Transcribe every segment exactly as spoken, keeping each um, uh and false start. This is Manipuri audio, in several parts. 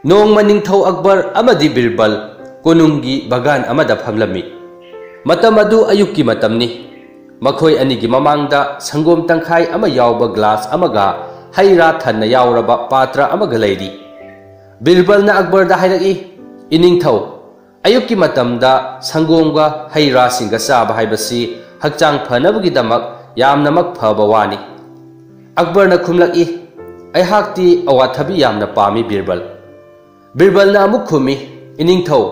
ꯅꯣꯡꯃ ꯅꯤꯡꯊꯧ ꯑꯛꯕꯔ ꯑꯃꯗꯤ ꯕꯤꯔꯕꯜ ꯀꯣꯅꯨꯡꯒꯤ ꯕꯒꯥꯟ ꯑꯃꯗ ꯐꯝꯂꯝꯃꯤ꯫ ꯃꯇꯝ ꯑꯗꯨ ꯑꯌꯨꯛꯀꯤ ꯃꯇꯝꯅꯤ꯫ ꯃꯈꯣꯏ ꯑꯅꯤꯒꯤ ꯃꯃꯥꯡꯗ ꯁꯪꯒꯣꯝ ꯇꯪꯈꯥꯏ ꯑꯃ ꯌꯥꯎꯕ ꯒ꯭ꯂꯥꯁ ꯑꯃꯒ ꯍꯩ ꯔꯥ ꯊꯟꯅ ꯌꯥꯎꯔꯕ ꯄꯥꯇ꯭ꯔ ꯑꯃꯒ ꯂꯩꯔꯤ꯫ ꯕꯤꯔꯕꯜꯅ ꯑꯛꯕꯔꯗ ꯍꯥꯏꯔꯛꯏ, "ꯏꯅꯤꯡꯊꯧ, ꯑꯌꯨꯛꯀꯤ ꯃꯇꯝꯗ ꯁꯪꯒꯣꯝꯒ ꯍꯩ ꯔꯥꯁꯤꯡꯒ ꯆꯥꯕ ꯍꯥꯏꯕꯁꯤ ꯍꯛꯆꯥꯡ ꯐꯅꯕꯒꯤꯗꯃꯛ ꯌꯥꯝꯅꯃꯛ ꯐꯕ ꯋꯥꯅꯤ꯫" ꯑꯛꯕꯔꯅ ꯈꯨꯝꯂꯛꯏ, "ꯑꯩꯍꯥꯛꯇꯤ ꯑꯋꯥꯊꯕꯤ ꯌꯥꯝꯅ ꯄꯥꯝꯃꯤ ꯕꯤꯔꯕꯜ꯫" ꯕꯤꯔꯕꯜꯅ ꯑꯃꯨꯛ ꯈꯨꯝꯃꯤ, "ꯏꯅꯤꯡꯊꯧ,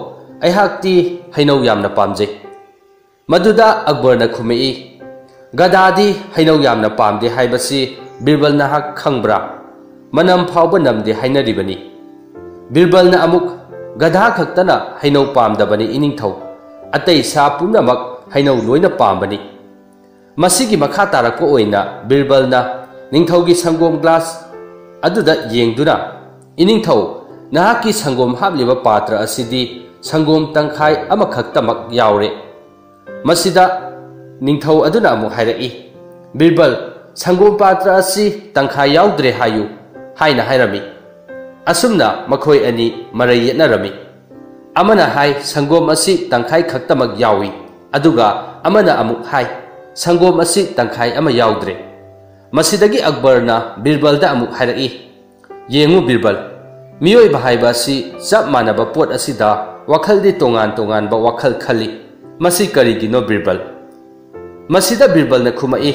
ꯑꯩꯍꯥꯛꯇꯤ ꯍꯩꯅꯧ ꯌꯥꯝꯅ ꯄꯥꯝꯖꯩ꯫" ꯃꯗꯨꯗ ꯑꯛꯕꯔꯅ ꯈꯨꯝꯃꯛꯏ, "ꯒꯙꯥꯗꯤ ꯍꯩꯅꯧ ꯌꯥꯝꯅ ꯄꯥꯝꯗꯦ ꯍꯥꯏꯕꯁꯤ ꯕꯤꯔꯕꯜ ꯅꯍꯥꯛ ꯈꯪꯕ꯭ꯔꯥ? ꯃꯅꯝ ꯐꯥꯎꯕ ꯅꯝꯗꯦ ꯍꯥꯏꯅꯔꯤꯕꯅꯤ꯫" ꯕꯤꯔꯕꯜꯅ ꯑꯃꯨꯛ, "ꯒꯙꯥ ꯈꯛꯇꯅ ꯍꯩꯅꯧ ꯄꯥꯝꯗꯕꯅꯤ ꯏꯅꯤꯡꯊꯧ, ꯑꯇꯩ ꯁꯥ ꯄꯨꯝꯅꯃꯛ ꯍꯩꯅꯧ ꯂꯣꯏꯅ ꯄꯥꯝꯕꯅꯤ꯫" ꯃꯁꯤꯒꯤ ꯃꯈꯥ ꯇꯥꯔꯛꯄ ꯑꯣꯏꯅ ꯕꯤꯔꯕꯜꯅ ꯅꯤꯡꯊꯧꯒꯤ ꯁꯪꯒꯣꯝ ꯒ꯭ꯂꯥꯁ ꯑꯗꯨꯗ ꯌꯦꯡꯗꯨꯅ, "ꯏꯅꯤꯡꯊꯧ, ꯅꯍꯥꯛꯀꯤ ꯁꯪꯒꯣꯝ ꯍꯥꯞꯂꯤꯕ ꯄꯥꯇ꯭ꯔ ꯑꯁꯤꯗꯤ ꯁꯪꯒꯣꯝ ꯇꯪꯈꯥꯏ ꯑꯃꯈꯛꯇꯃꯛ ꯌꯥꯎꯔꯦ꯫" ꯃꯁꯤꯗ ꯅꯤꯡꯊꯧ ꯑꯗꯨꯅ ꯑꯃꯨꯛ ꯍꯥꯏꯔꯛꯏ, "ꯕꯤꯔꯕꯜ, ꯁꯪꯒꯣꯝ ꯄꯥꯇ꯭ꯔ ꯑꯁꯤ ꯇꯪꯈꯥꯏ ꯌꯥꯎꯗ꯭ꯔꯦ ꯍꯥꯏꯌꯨ" ꯍꯥꯏꯅ ꯍꯥꯏꯔꯝꯃꯤ꯫ ꯑꯁꯨꯝꯅ ꯃꯈꯣꯏ ꯑꯅꯤ ꯃꯔꯩ ꯌꯦꯠꯅꯔꯝꯃꯤ꯫ ꯑꯃꯅ ꯍꯥꯏ, "ꯁꯪꯒꯣꯝ ꯑꯁꯤ ꯇꯪꯈꯥꯏ ꯈꯛꯇꯃꯛ ꯌꯥꯎꯏ꯫" ꯑꯗꯨꯒ ꯑꯃꯅ ꯑꯃꯨꯛ ꯍꯥꯏ, "ꯁꯪꯒꯣꯝ ꯑꯁꯤ ꯇꯪꯈꯥꯏ ꯑꯃ ꯌꯥꯎꯗ꯭ꯔꯦ꯫" ꯃꯁꯤꯗꯒꯤ ꯑꯛꯕꯔꯅ ꯕꯤꯔꯕꯜꯗ ꯑꯃꯨꯛ ꯍꯥꯏꯔꯛꯏ, "ꯌꯦꯡꯉꯨ ꯕꯤꯔꯕꯜ, ꯃꯤꯑꯣꯏꯕ ꯍꯥꯏꯕ ꯑꯁꯤ ꯆꯞ ꯃꯥꯟꯅꯕ ꯄꯣꯠ ꯑꯁꯤꯗ ꯋꯥꯈꯜꯗꯤ ꯇꯣꯉꯥꯟ ꯇꯣꯉꯥꯟꯕ ꯋꯥꯈꯜ ꯈꯜꯂꯤ꯫ ꯃꯁꯤ ꯀꯔꯤꯒꯤꯅꯣ ꯕꯤꯔꯕꯜ?" ꯃꯁꯤꯗ ꯕꯤꯔꯕꯜꯅ ꯈꯨꯝꯃꯛꯏ,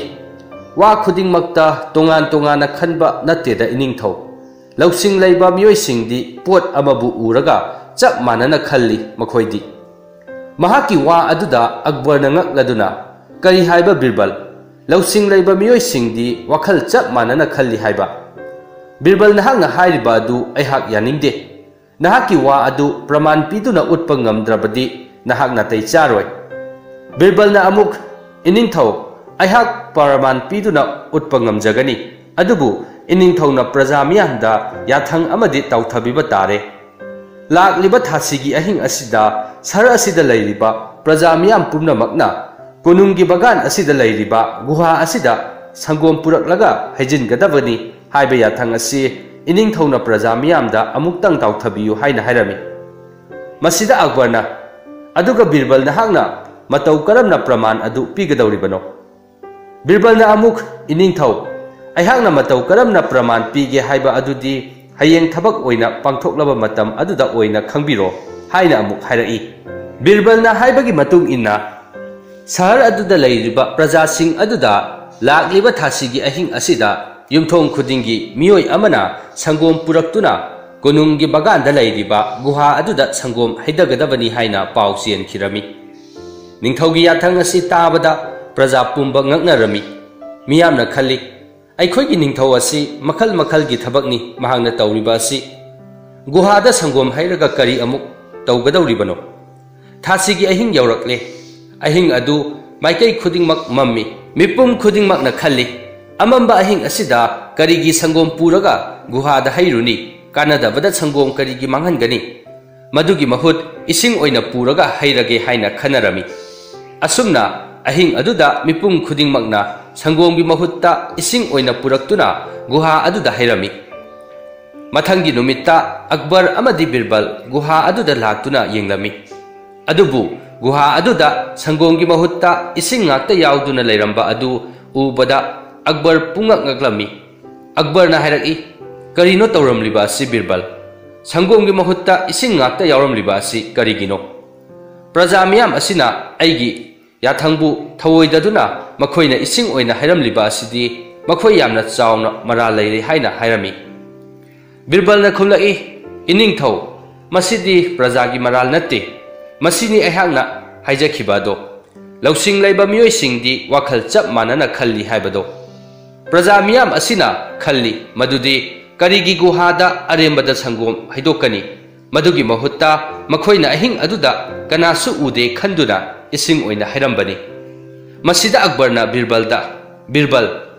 "ꯋꯥ ꯈꯨꯗꯤꯡꯃꯛꯇ ꯇꯣꯉꯥꯟ ꯇꯣꯉꯥꯟꯅ ꯈꯟꯕ ꯅꯠꯇꯦꯗ ꯏꯅꯤꯡꯊꯧ꯫ ꯂꯧꯁꯤꯡ ꯂꯩꯕ ꯃꯤꯑꯣꯏꯁꯤꯡꯗꯤ ꯄꯣꯠ ꯑꯃꯕꯨ ꯎꯔꯒ ꯆꯞ ꯃꯥꯟꯅꯅ ꯈꯜꯂꯤ ꯃꯈꯣꯏꯗꯤ꯫" ꯃꯍꯥꯛꯀꯤ ꯋꯥ ꯑꯗꯨꯗ ꯑꯛꯕꯔꯅ ꯉꯛꯂꯗꯨꯅ, "ꯀꯔꯤ ꯍꯥꯏꯕ ꯕꯤꯔꯕꯜ? ꯂꯧꯁꯤꯡ ꯂꯩꯕ ꯃꯤꯑꯣꯏꯁꯤꯡꯗꯤ ꯋꯥꯈꯜ ꯆꯞ ꯃꯥꯟꯅꯅ ꯈꯜꯂꯤ ꯍꯥꯏꯕ? ꯕꯤꯔꯕꯜ, ꯅꯍꯥꯛꯅ ꯍꯥꯏꯔꯤꯕ ꯑꯗꯨ ꯑꯩꯍꯥꯛ ꯌꯥꯅꯤꯡꯗꯦ꯫ ꯅꯍꯥꯛꯀꯤ ꯋꯥ ꯑꯗꯨ ꯄ꯭ꯔꯃꯥꯟ ꯄꯤꯗꯨꯅ ꯎꯠꯄ ꯉꯝꯗ꯭ꯔꯕꯗꯤ ꯅꯍꯥꯛ ꯅꯥꯇꯩ ꯆꯥꯔꯣꯏ꯫" ꯕꯤꯔꯕꯜꯅ ꯑꯃꯨꯛ, "ꯏꯅꯤꯡꯊꯧ, ꯑꯩꯍꯥꯛ ꯄ꯭ꯔꯃꯥꯟ ꯄꯤꯗꯨꯅ ꯎꯠꯄ ꯉꯝꯖꯒꯅꯤ, ꯑꯗꯨꯕꯨ ꯏꯅꯤꯡꯊꯧꯅ ꯄ꯭ꯔꯖꯥ ꯃꯤꯌꯥꯝꯗ ꯌꯥꯊꯪ ꯑꯃꯗꯤ ꯇꯥꯎꯊꯕꯤꯕ ꯇꯥꯔꯦ꯫ ꯂꯥꯛꯂꯤꯕ ꯊꯥꯁꯤꯒꯤ ꯑꯍꯤꯡ ꯑꯁꯤꯗ ꯁꯍꯔ ꯑꯁꯤꯗ ꯂꯩꯔꯤꯕ ꯄ꯭ꯔꯖꯥ ꯃꯤꯌꯥꯝ ꯄꯨꯝꯅꯃꯛꯅ ꯀꯣꯅꯨꯡꯒꯤ ꯕꯒꯥꯟ ꯑꯁꯤꯗ ꯂꯩꯔꯤꯕ ꯒꯨꯍꯥ ꯑꯁꯤꯗ ꯁꯪꯒꯣꯝ ꯄꯨꯔꯛꯂꯒ ꯍꯩꯖꯤꯟꯒꯗꯕꯅꯤ ꯍꯥꯏꯕ ꯌꯥꯊꯪ ꯑꯁꯤ ꯏꯅꯤꯡꯊꯧꯅ ꯄ꯭ꯔꯖꯥ ꯃꯤꯌꯥꯝꯗ ꯑꯃꯨꯛꯇꯪ ꯇꯥꯎꯊꯕꯤꯌꯨ ꯍꯥꯏꯅ ꯍꯥꯏꯔꯝꯃꯤ꯫ ꯃꯁꯤꯗ ꯑꯛꯕꯔꯅ, "ꯑꯗꯨꯒ ꯕꯤꯔꯕꯜ ꯅꯍꯥꯛꯅ ꯃꯇꯧ ꯀꯔꯝꯅ ꯄ꯭ꯔꯃꯥꯟ ꯑꯗꯨ ꯄꯤꯒꯗꯧꯔꯤꯕꯅꯣ?" ꯕꯤꯔꯕꯜꯅ ꯑꯃꯨꯛ, "ꯏꯅꯤꯡꯊꯧ, ꯑꯩꯍꯥꯛꯅ ꯃꯇꯧ ꯀꯔꯝꯅ ꯄ꯭ꯔꯃꯥꯟ ꯄꯤꯒꯦ ꯍꯥꯏꯕ ꯑꯗꯨꯗꯤ ꯍꯌꯦꯡ ꯊꯕꯛ ꯑꯣꯏꯅ ꯄꯥꯡꯊꯣꯛꯂꯕ ꯃꯇꯝ ꯑꯗꯨꯗ ꯑꯣꯏꯅ ꯈꯪꯕꯤꯔꯣ" ꯍꯥꯏꯅ ꯑꯃꯨꯛ ꯍꯥꯏꯔꯛꯏ꯫ ꯕꯤꯔꯕꯜꯅ ꯍꯥꯏꯕꯒꯤ ꯃꯇꯨꯡ ꯏꯟꯅ, ꯁꯍꯔ ꯑꯗꯨꯗ ꯂꯩꯔꯤꯕ ꯄ꯭ꯔꯖꯥꯁꯤꯡ ꯑꯗꯨꯗ ꯂꯥꯛꯂꯤꯕ ꯊꯥꯁꯤꯒꯤ ꯑꯍꯤꯡ ꯑꯁꯤꯗ ꯌꯨꯝꯊꯣꯡ ꯈꯨꯗꯤꯡꯒꯤ ꯃꯤꯑꯣꯏ ꯑꯃꯅ ꯁꯪꯒꯣꯝ ꯄꯨꯔꯛꯇꯨꯅ ꯀꯣꯅꯨꯡꯒꯤ ꯕꯒꯥꯟꯗ ꯂꯩꯔꯤꯕ ꯒꯨꯍꯥ ꯑꯗꯨꯗ ꯁꯪꯒꯣꯝ ꯍꯩꯊꯒꯗꯕꯅꯤ ꯍꯥꯏꯅ ꯄꯥꯎ ꯆꯦꯟꯈꯤꯔꯝꯃꯤ꯫ ꯅꯤꯡꯊꯧꯒꯤ ꯌꯥꯊꯪ ꯑꯁꯤ ꯇꯥꯕꯗ ꯄ꯭ꯔꯖꯥ ꯄꯨꯝꯕ ꯉꯛꯅꯔꯝꯃꯤ꯫ ꯃꯤꯌꯥꯝꯅ ꯈꯜꯂꯤ, "ꯑꯩꯈꯣꯏꯒꯤ ꯅꯤꯡꯊꯧ ꯑꯁꯤ ꯃꯈꯜ ꯃꯈꯜꯒꯤ ꯊꯕꯛꯅꯤ ꯃꯍꯥꯛꯅ ꯇꯧꯔꯤꯕ ꯑꯁꯤ꯫ ꯒꯨꯍꯥꯗ ꯁꯪꯒꯣꯝ ꯍꯩꯔꯒ ꯀꯔꯤ ꯑꯃꯨꯛ ꯇꯧꯒꯗꯧꯔꯤꯕꯅꯣ?" ꯊꯥꯁꯤꯒꯤ ꯑꯍꯤꯡ ꯌꯧꯔꯛꯂꯦ꯫ ꯑꯍꯤꯡ ꯑꯗꯨ ꯃꯥꯏꯀꯩ ꯈꯨꯗꯤꯡꯃꯛ ꯃꯝꯃꯤ꯫ ꯃꯤꯄꯨꯝ ꯈꯨꯗꯤꯡꯃꯛꯅ ꯈꯜꯂꯤ, "ꯑꯃꯝꯕ ꯑꯍꯤꯡ ꯑꯁꯤꯗ ꯀꯔꯤꯒꯤ ꯁꯪꯒꯣꯝ ꯄꯨꯔꯒ ꯒꯨꯍꯥꯗ ꯍꯩꯔꯨꯅꯤ? ꯀꯥꯟꯅꯗꯕꯗ ꯁꯪꯒꯣꯝ ꯀꯔꯤꯒꯤ ꯃꯥꯡꯍꯟꯒꯅꯤ? ꯃꯗꯨꯒꯤ ꯃꯍꯨꯠ ꯏꯁꯤꯡ ꯑꯣꯏꯅ ꯄꯨꯔꯒ ꯍꯩꯔꯒꯦ" ꯍꯥꯏꯅ ꯈꯟꯅꯔꯝꯃꯤ꯫ ꯑꯁꯨꯝꯅ ꯑꯍꯤꯡ ꯑꯗꯨꯗ ꯃꯤꯄꯨꯝ ꯈꯨꯗꯤꯡꯃꯛꯅ ꯁꯪꯒꯣꯝꯒꯤ ꯃꯍꯨꯠꯇ ꯏꯁꯤꯡ ꯑꯣꯏꯅ ꯄꯨꯔꯛꯇꯨꯅ ꯒꯨꯍꯥ ꯑꯗꯨꯗ ꯍꯩꯔꯝꯃꯤ꯫ ꯃꯊꯪꯒꯤ ꯅꯨꯃꯤꯠꯇ ꯑꯛꯕꯔ ꯑꯃꯗꯤ ꯕꯤꯔꯕꯜ ꯒꯨꯍꯥ ꯑꯗꯨꯗ ꯂꯥꯛꯇꯨꯅ ꯌꯦꯡꯂꯝꯃꯤ꯫ ꯑꯗꯨꯕꯨ ꯒꯨꯍꯥ ꯑꯗꯨꯗ ꯁꯪꯒꯣꯝꯒꯤ ꯃꯍꯨꯠꯇ ꯏꯁꯤꯡ ꯉꯥꯛꯇ ꯌꯥꯎꯗꯨꯅ ꯂꯩꯔꯝꯕ ꯑꯗꯨ ꯎꯕꯗ ꯑꯛꯕꯔ ꯄꯨꯡꯉꯛ ꯉꯛꯂꯝꯃꯤ꯫ ꯑꯛꯕꯔꯅ ꯍꯥꯏꯔꯛꯏ, "ꯀꯔꯤꯅꯣ ꯇꯧꯔꯝꯂꯤꯕ ꯑꯁꯤ ꯕꯤꯔꯕꯜ? ꯁꯪꯒꯣꯝꯒꯤ ꯃꯍꯨꯠꯇ ꯏꯁꯤꯡ ꯉꯥꯛꯇ ꯌꯥꯎꯔꯝꯂꯤꯕ ꯑꯁꯤ ꯀꯔꯤꯒꯤꯅꯣ? ꯄ꯭ꯔꯖꯥ ꯃꯤꯌꯥꯝ ꯑꯁꯤꯅ ꯑꯩꯒꯤ ꯌꯥꯊꯪꯕꯨ ꯊꯧꯑꯣꯏꯗꯗꯨꯅ ꯃꯈꯣꯏꯅ ꯏꯁꯤꯡ ꯑꯣꯏꯅ ꯍꯩꯔꯝꯂꯤꯕ ꯑꯁꯤꯗꯤ ꯃꯈꯣꯏ ꯌꯥꯝꯅ ꯆꯥꯎꯅ ꯃꯔꯥꯜ ꯂꯩꯔꯦ" ꯍꯥꯏꯅ ꯍꯥꯏꯔꯝꯃꯤ꯫ ꯕꯤꯔꯕꯜꯅ ꯈꯨꯝꯂꯛꯏ, "ꯏꯅꯤꯡꯊꯧ, ꯃꯁꯤꯗꯤ ꯄ꯭ꯔꯖꯥꯒꯤ ꯃꯔꯥꯜ ꯅꯠꯇꯦ꯫ ꯃꯁꯤꯅꯤ ꯑꯩꯍꯥꯛꯅ ꯍꯥꯏꯖꯈꯤꯕ ꯑꯗꯣ꯫ ꯂꯧꯁꯤꯡ ꯂꯩꯕ ꯃꯤꯑꯣꯏꯁꯤꯡꯗꯤ ꯋꯥꯈꯜ ꯆꯞ ꯃꯥꯟꯅꯅ ꯈꯜꯂꯤ ꯍꯥꯏꯕꯗꯣ꯫ ꯄ꯭ꯔꯖꯥ ꯃꯤꯌꯥꯝ ꯑꯁꯤꯅ ꯈꯜꯂꯤ ꯃꯗꯨꯗꯤ ꯀꯔꯤꯒꯤ ꯒꯨꯍꯥꯗ ꯑꯔꯦꯝꯕꯗ ꯁꯪꯒꯣꯝ ꯍꯩꯗꯣꯛꯀꯅꯤ? ꯃꯗꯨꯒꯤ ꯃꯍꯨꯠꯇ ꯃꯈꯣꯏꯅ ꯑꯍꯤꯡ ꯑꯗꯨꯗ ꯀꯅꯥꯁꯨ ꯎꯗꯦ ꯈꯟꯗꯨꯅ ꯏꯁꯤꯡ ꯑꯣꯏꯅ ꯍꯩꯔꯝꯕꯅꯤ꯫" ꯃꯁꯤꯗ ꯑꯛꯕꯔꯅ ꯕꯤꯔꯕꯜꯗ, "ꯕꯤꯔꯕꯜ,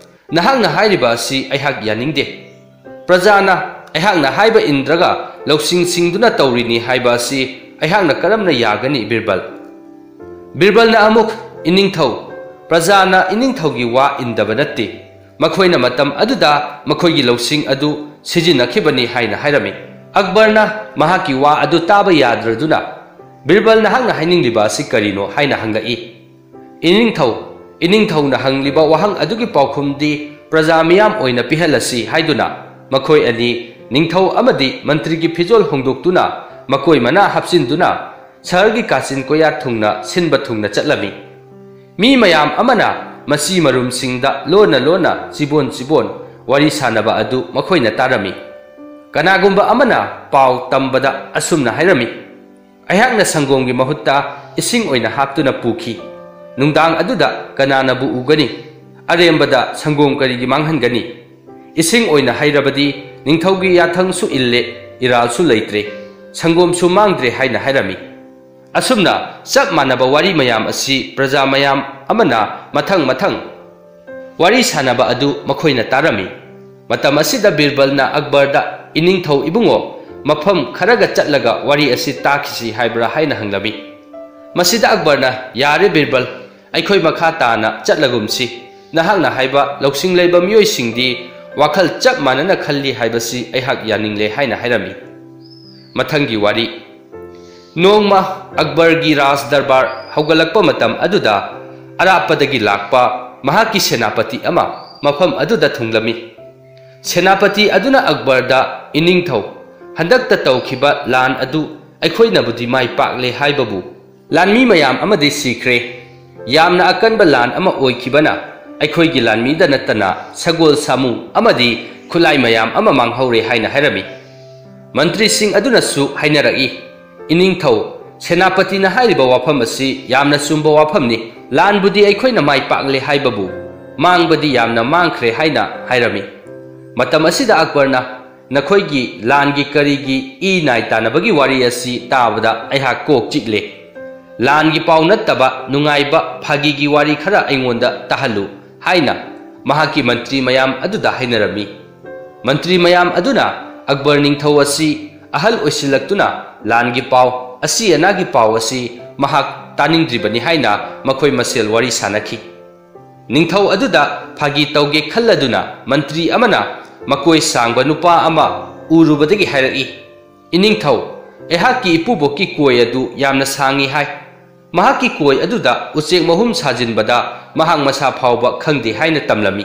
ꯅꯍꯥꯛꯅ ꯍꯥꯏꯔꯤꯕ ꯑꯁꯤ ꯑꯩꯍꯥꯛ ꯌꯥꯅꯤꯡꯗꯦ꯫ ꯄ꯭ꯔꯖꯥꯅ ꯑꯩꯍꯥꯛꯅ ꯍꯥꯏꯕ ꯏꯟꯗ꯭ꯔꯒ ꯂꯧꯁꯤꯡ ꯁꯤꯡꯗꯨꯅ ꯇꯧꯔꯤꯅꯤ ꯍꯥꯏꯕ ꯑꯁꯤ ꯑꯩꯍꯥꯛꯅ ꯀꯔꯝꯅ ꯌꯥꯒꯅꯤ, ꯕꯤꯔꯕꯜ?" ꯕꯤꯔꯕꯜꯅ ꯑꯃꯨꯛ, "ꯏꯅꯤꯡꯊꯧ, ꯄ꯭ꯔꯖꯥꯅ ꯏꯅꯤꯡꯊꯧꯒꯤ ꯋꯥ ꯏꯟꯗꯕ ꯅꯠꯇꯦ꯫ ꯃꯈꯣꯏꯅ ꯃꯇꯝ ꯑꯗꯨꯗ ꯃꯈꯣꯏꯒꯤ ꯂꯧꯁꯤꯡ ꯑꯗꯨ ꯁꯤꯖꯤꯟꯅꯈꯤꯕꯅꯤ ꯍꯥꯏꯅ ꯍꯥꯏꯔꯝꯃꯤ꯫ ꯑꯛꯕꯔꯅ ꯃꯍꯥꯛꯀꯤ ꯋꯥ ꯑꯗꯨ ꯇꯥꯕ ꯌꯥꯗ꯭ꯔꯗꯨꯅ, "ꯕꯤꯔꯕꯜ, ꯅꯍꯥꯛꯅ ꯍꯥꯏꯅꯤꯡꯂꯤꯕ ꯑꯁꯤ ꯀꯔꯤꯅꯣ?" ꯍꯥꯏꯅ ꯍꯪꯂꯛꯏ꯫ "ꯏꯅꯤꯡꯊꯧ, ꯏꯅꯤꯡꯊꯧꯅ ꯍꯪꯂꯤꯕ ꯋꯥꯍꯪ ꯑꯗꯨꯒꯤ ꯄꯥꯎꯈꯨꯝꯗꯤ ꯄ꯭ꯔꯖꯥ ꯃꯤꯌꯥꯝ ꯑꯣꯏꯅ ꯄꯤꯍꯜꯂꯁꯤ" ꯍꯥꯏꯗꯨꯅ, ꯃꯈꯣꯏ ꯑꯅꯤ ꯅꯤꯡꯊꯧ ꯑꯃꯗꯤ ꯃꯟꯇ꯭ꯔꯤꯒꯤ ꯐꯤꯖꯣꯜ ꯍꯣꯡꯗꯣꯛꯇꯨꯅ, ꯃꯀꯣꯏ ꯃꯅꯥ ꯍꯥꯞꯆꯤꯟꯗꯨꯅ, ꯁꯍꯔꯒꯤ ꯀꯥꯆꯤꯟ ꯀꯣꯌꯥ ꯊꯨꯡꯅ ꯁꯤꯟꯕ ꯊꯨꯡꯅ ꯆꯠꯂꯝꯃꯤ꯫ ꯃꯤ ꯃꯌꯥꯝ ꯑꯃꯅ ꯃꯆꯤ ꯃꯔꯨꯝꯁꯤꯡꯗ ꯂꯣꯟꯅ ꯂꯣꯟꯅ ꯆꯤꯕꯣꯟ ꯆꯤꯕꯣꯟ ꯋꯥꯔꯤ ꯁꯥꯟꯅꯕ ꯑꯗꯨ ꯃꯈꯣꯏꯅ ꯇꯥꯔꯝꯃꯤ꯫ ꯀꯅꯥꯒꯨꯝꯕ ꯑꯃꯅ ꯄꯥꯎ ꯇꯝꯕꯗ ꯑꯁꯨꯝꯅ ꯍꯥꯏꯔꯝꯃꯤ, "ꯑꯩꯍꯥꯛꯅ ꯁꯪꯒꯣꯝꯒꯤ ꯃꯍꯨꯠꯇ ꯏꯁꯤꯡ ꯑꯣꯏꯅ ꯍꯥꯞꯇꯨꯅ ꯄꯨꯈꯤ꯫ ꯅꯨꯡꯗꯥꯡ ꯑꯗꯨꯗ ꯀꯅꯥꯅꯕꯨ ꯎꯒꯅꯤ? ꯑꯔꯦꯝꯕꯗ ꯁꯪꯒꯣꯝ ꯀꯔꯤꯒꯤ ꯃꯥꯡꯍꯟꯒꯅꯤ? ꯏꯁꯤꯡ ꯑꯣꯏꯅ ꯍꯩꯔꯕꯗꯤ ꯅꯤꯡꯊꯧꯒꯤ ꯌꯥꯊꯪꯁꯨ ꯏꯜꯂꯦ, ꯏꯔꯥꯜꯁꯨ ꯂꯩꯇ꯭ꯔꯦ, ꯁꯪꯒꯣꯝꯁꯨ ꯃꯥꯡꯗ꯭ꯔꯦ" ꯍꯥꯏꯅ ꯍꯥꯏꯔꯝꯃꯤ꯫ ꯑꯁꯨꯝꯅ ꯆꯞ ꯃꯥꯟꯅꯕ ꯋꯥꯔꯤ ꯃꯌꯥꯝ ꯑꯁꯤ ꯄ꯭ꯔꯖꯥ ꯃꯌꯥꯝ ꯑꯃꯅ ꯃꯊꯪ ꯃꯊꯪ ꯋꯥꯔꯤ ꯁꯥꯟꯅꯕ ꯑꯗꯨ ꯃꯈꯣꯏꯅ ꯇꯥꯔꯝꯃꯤ꯫ ꯃꯇꯝ ꯑꯁꯤꯗ ꯕꯤꯔꯕꯜꯅ ꯑꯛꯕꯔꯗ, "ꯏꯅꯤꯡꯊꯧ ꯏꯕꯨꯡꯉꯣ, ꯃꯐꯝ ꯈꯔꯒ ꯆꯠꯂꯒ ꯋꯥꯔꯤ ꯑꯁꯤ ꯇꯥꯈꯤꯁꯤ ꯍꯥꯏꯕ꯭ꯔꯥ?" ꯍꯥꯏꯅ ꯍꯪꯂꯝꯃꯤ꯫ ꯃꯁꯤꯗ ꯑꯛꯕꯔꯅ, "ꯌꯥꯔꯦ ꯕꯤꯔꯕꯜ, ꯑꯩꯈꯣꯏ ꯃꯈꯥ ꯇꯥꯅ ꯆꯠꯂꯒꯨꯝꯁꯤ꯫ ꯅꯍꯥꯛꯅ ꯍꯥꯏꯕ ꯂꯧꯁꯤꯡ ꯂꯩꯕ ꯃꯤꯑꯣꯏꯁꯤꯡꯗꯤ ꯋꯥꯈꯜ ꯆꯞ ꯃꯥꯟꯅꯅ ꯈꯜꯂꯤ ꯍꯥꯏꯕꯁꯤ ꯑꯩꯍꯥꯛ ꯌꯥꯅꯤꯡꯂꯦ" ꯍꯥꯏꯅ ꯍꯥꯏꯔꯝꯃꯤ꯫ ꯃꯊꯪꯒꯤ ꯋꯥꯔꯤ꯫ ꯅꯣꯡꯃ ꯑꯛꯕꯔꯒꯤ ꯔꯥꯖ ꯗꯔꯕꯥꯔ ꯍꯧꯒꯠꯂꯛꯄ ꯃꯇꯝ ꯑꯗꯨꯗ, ꯑꯔꯥꯞꯄꯗꯒꯤ ꯂꯥꯛꯄ ꯃꯍꯥꯛꯀꯤ ꯁꯦꯅꯥꯄꯇꯤ ꯑꯃ ꯃꯐꯝ ꯑꯗꯨꯗ ꯊꯨꯡꯂꯝꯃꯤ꯫ ꯁꯦꯅꯥꯄꯇꯤ ꯑꯗꯨꯅ ꯑꯛꯕꯔꯗ, "ꯏꯅꯤꯡꯊꯧ, ꯍꯟꯗꯛꯇ ꯇꯧꯈꯤꯕ ꯂꯥꯟ ꯑꯗꯨ ꯑꯩꯈꯣꯏꯅꯕꯨꯗꯤ ꯃꯥꯏ ꯄꯥꯛꯂꯦ ꯍꯥꯏꯕꯕꯨ, ꯂꯥꯟꯃꯤ ꯃꯌꯥꯝ ꯑꯃꯗꯤ ꯁꯤꯈ꯭ꯔꯦ꯫ ꯌꯥꯝꯅ ꯑꯀꯟꯕ ꯂꯥꯟ ꯑꯃ ꯑꯣꯏꯈꯤꯕꯅ ꯑꯩꯈꯣꯏꯒꯤ ꯂꯥꯟꯃꯤꯗ ꯅꯠꯇꯅ ꯁꯒꯣꯜ ꯁꯥꯃꯨ ꯑꯃꯗꯤ ꯈꯨꯠꯂꯥꯏ ꯃꯌꯥꯝ ꯑꯃ ꯃꯥꯡꯍꯧꯔꯦ" ꯍꯥꯏꯅ ꯍꯥꯏꯔꯝꯃꯤ꯫ ꯃꯟꯇ꯭ꯔꯤꯁꯤꯡ ꯑꯗꯨꯅꯁꯨ ꯍꯥꯏꯅꯔꯛꯏ, "ꯏꯅꯤꯡꯊꯧ, ꯁꯦꯅꯥꯄꯇꯤꯅ ꯍꯥꯏꯔꯤꯕ ꯋꯥꯐꯝ ꯑꯁꯤ ꯌꯥꯝꯅ ꯆꯨꯝꯕ ꯋꯥꯐꯝꯅꯤ꯫ ꯂꯥꯟꯕꯨꯗꯤ ꯑꯩꯈꯣꯏꯅ ꯃꯥꯏ ꯄꯥꯛꯂꯦ ꯍꯥꯏꯕꯕꯨ, ꯃꯥꯡꯕꯗꯤ ꯌꯥꯝꯅ ꯃꯥꯡꯈ꯭ꯔꯦ" ꯍꯥꯏꯅ ꯍꯥꯏꯔꯝꯃꯤ꯫ ꯃꯇꯝ ꯑꯁꯤꯗ ꯑꯛꯕꯔꯅ, "ꯅꯈꯣꯏꯒꯤ ꯂꯥꯟꯒꯤ ꯀꯔꯤꯒꯤ ꯏ ꯅꯥꯏ ꯇꯥꯅꯕꯒꯤ ꯋꯥꯔꯤ ꯑꯁꯤ ꯇꯥꯕꯗ ꯑꯩꯍꯥꯛ ꯀꯣꯛ ꯆꯤꯛꯂꯦ꯫ ꯂꯥꯟꯒꯤ ꯄꯥꯎ ꯅꯠꯇꯕ ꯅꯨꯡꯉꯥꯏꯕ ꯐꯥꯒꯤꯒꯤ ꯋꯥꯔꯤ ꯈꯔ ꯑꯩꯉꯣꯟꯗ ꯇꯥꯍꯜꯂꯨ" ꯍꯥꯏꯅ ꯃꯍꯥꯛꯀꯤ ꯃꯟꯇ꯭ꯔꯤ ꯃꯌꯥꯝ ꯑꯗꯨꯗ ꯍꯥꯏꯅꯔꯝꯃꯤ꯫ ꯃꯟꯇ꯭ꯔꯤ ꯃꯌꯥꯝ ꯑꯗꯨꯅ ꯑꯛꯕꯔ ꯅꯤꯡꯊꯧ ꯑꯁꯤ ꯑꯍꯜ ꯑꯣꯏꯁꯤꯜꯂꯛꯇꯨꯅ ꯂꯥꯟꯒꯤ ꯄꯥꯎ, ꯑꯁꯤ ꯑꯅꯥꯒꯤ ꯄꯥꯎ ꯑꯁꯤ ꯃꯍꯥꯛ ꯇꯥꯅꯤꯡꯗ꯭ꯔꯤꯕꯅꯤ ꯍꯥꯏꯅ ꯃꯈꯣꯏ ꯃꯁꯦꯜ ꯋꯥꯔꯤ ꯁꯥꯅꯈꯤ꯫ ꯅꯤꯡꯊꯧ ꯑꯗꯨꯗ ꯐꯥꯒꯤ ꯇꯧꯒꯦ ꯈꯜꯂꯗꯨꯅ ꯃꯟꯇ꯭ꯔꯤ ꯑꯃꯅ ꯃꯀꯣꯏ ꯁꯥꯡꯕ ꯅꯨꯄꯥ ꯑꯃ ꯎꯔꯨꯕꯗꯒꯤ ꯍꯥꯏꯔꯛꯏ, "ꯏꯅꯤꯡꯊꯧ, ꯑꯩꯍꯥꯛꯀꯤ ꯏꯄꯨꯕꯣꯛꯀꯤ ꯀꯣꯏ ꯑꯗꯨ ꯌꯥꯝꯅ ꯁꯥꯡꯏ ꯍꯥꯏ꯫ ꯃꯍꯥꯛꯀꯤ ꯀꯣꯏ ꯑꯗꯨꯗ ꯎꯆꯦꯛ ꯃꯍꯨꯝ ꯁꯥꯖꯤꯟꯕꯗ ꯃꯍꯥꯛ ꯃꯁꯥ ꯐꯥꯎꯕ ꯈꯪꯗꯦ" ꯍꯥꯏꯅ ꯇꯝꯂꯝꯃꯤ꯫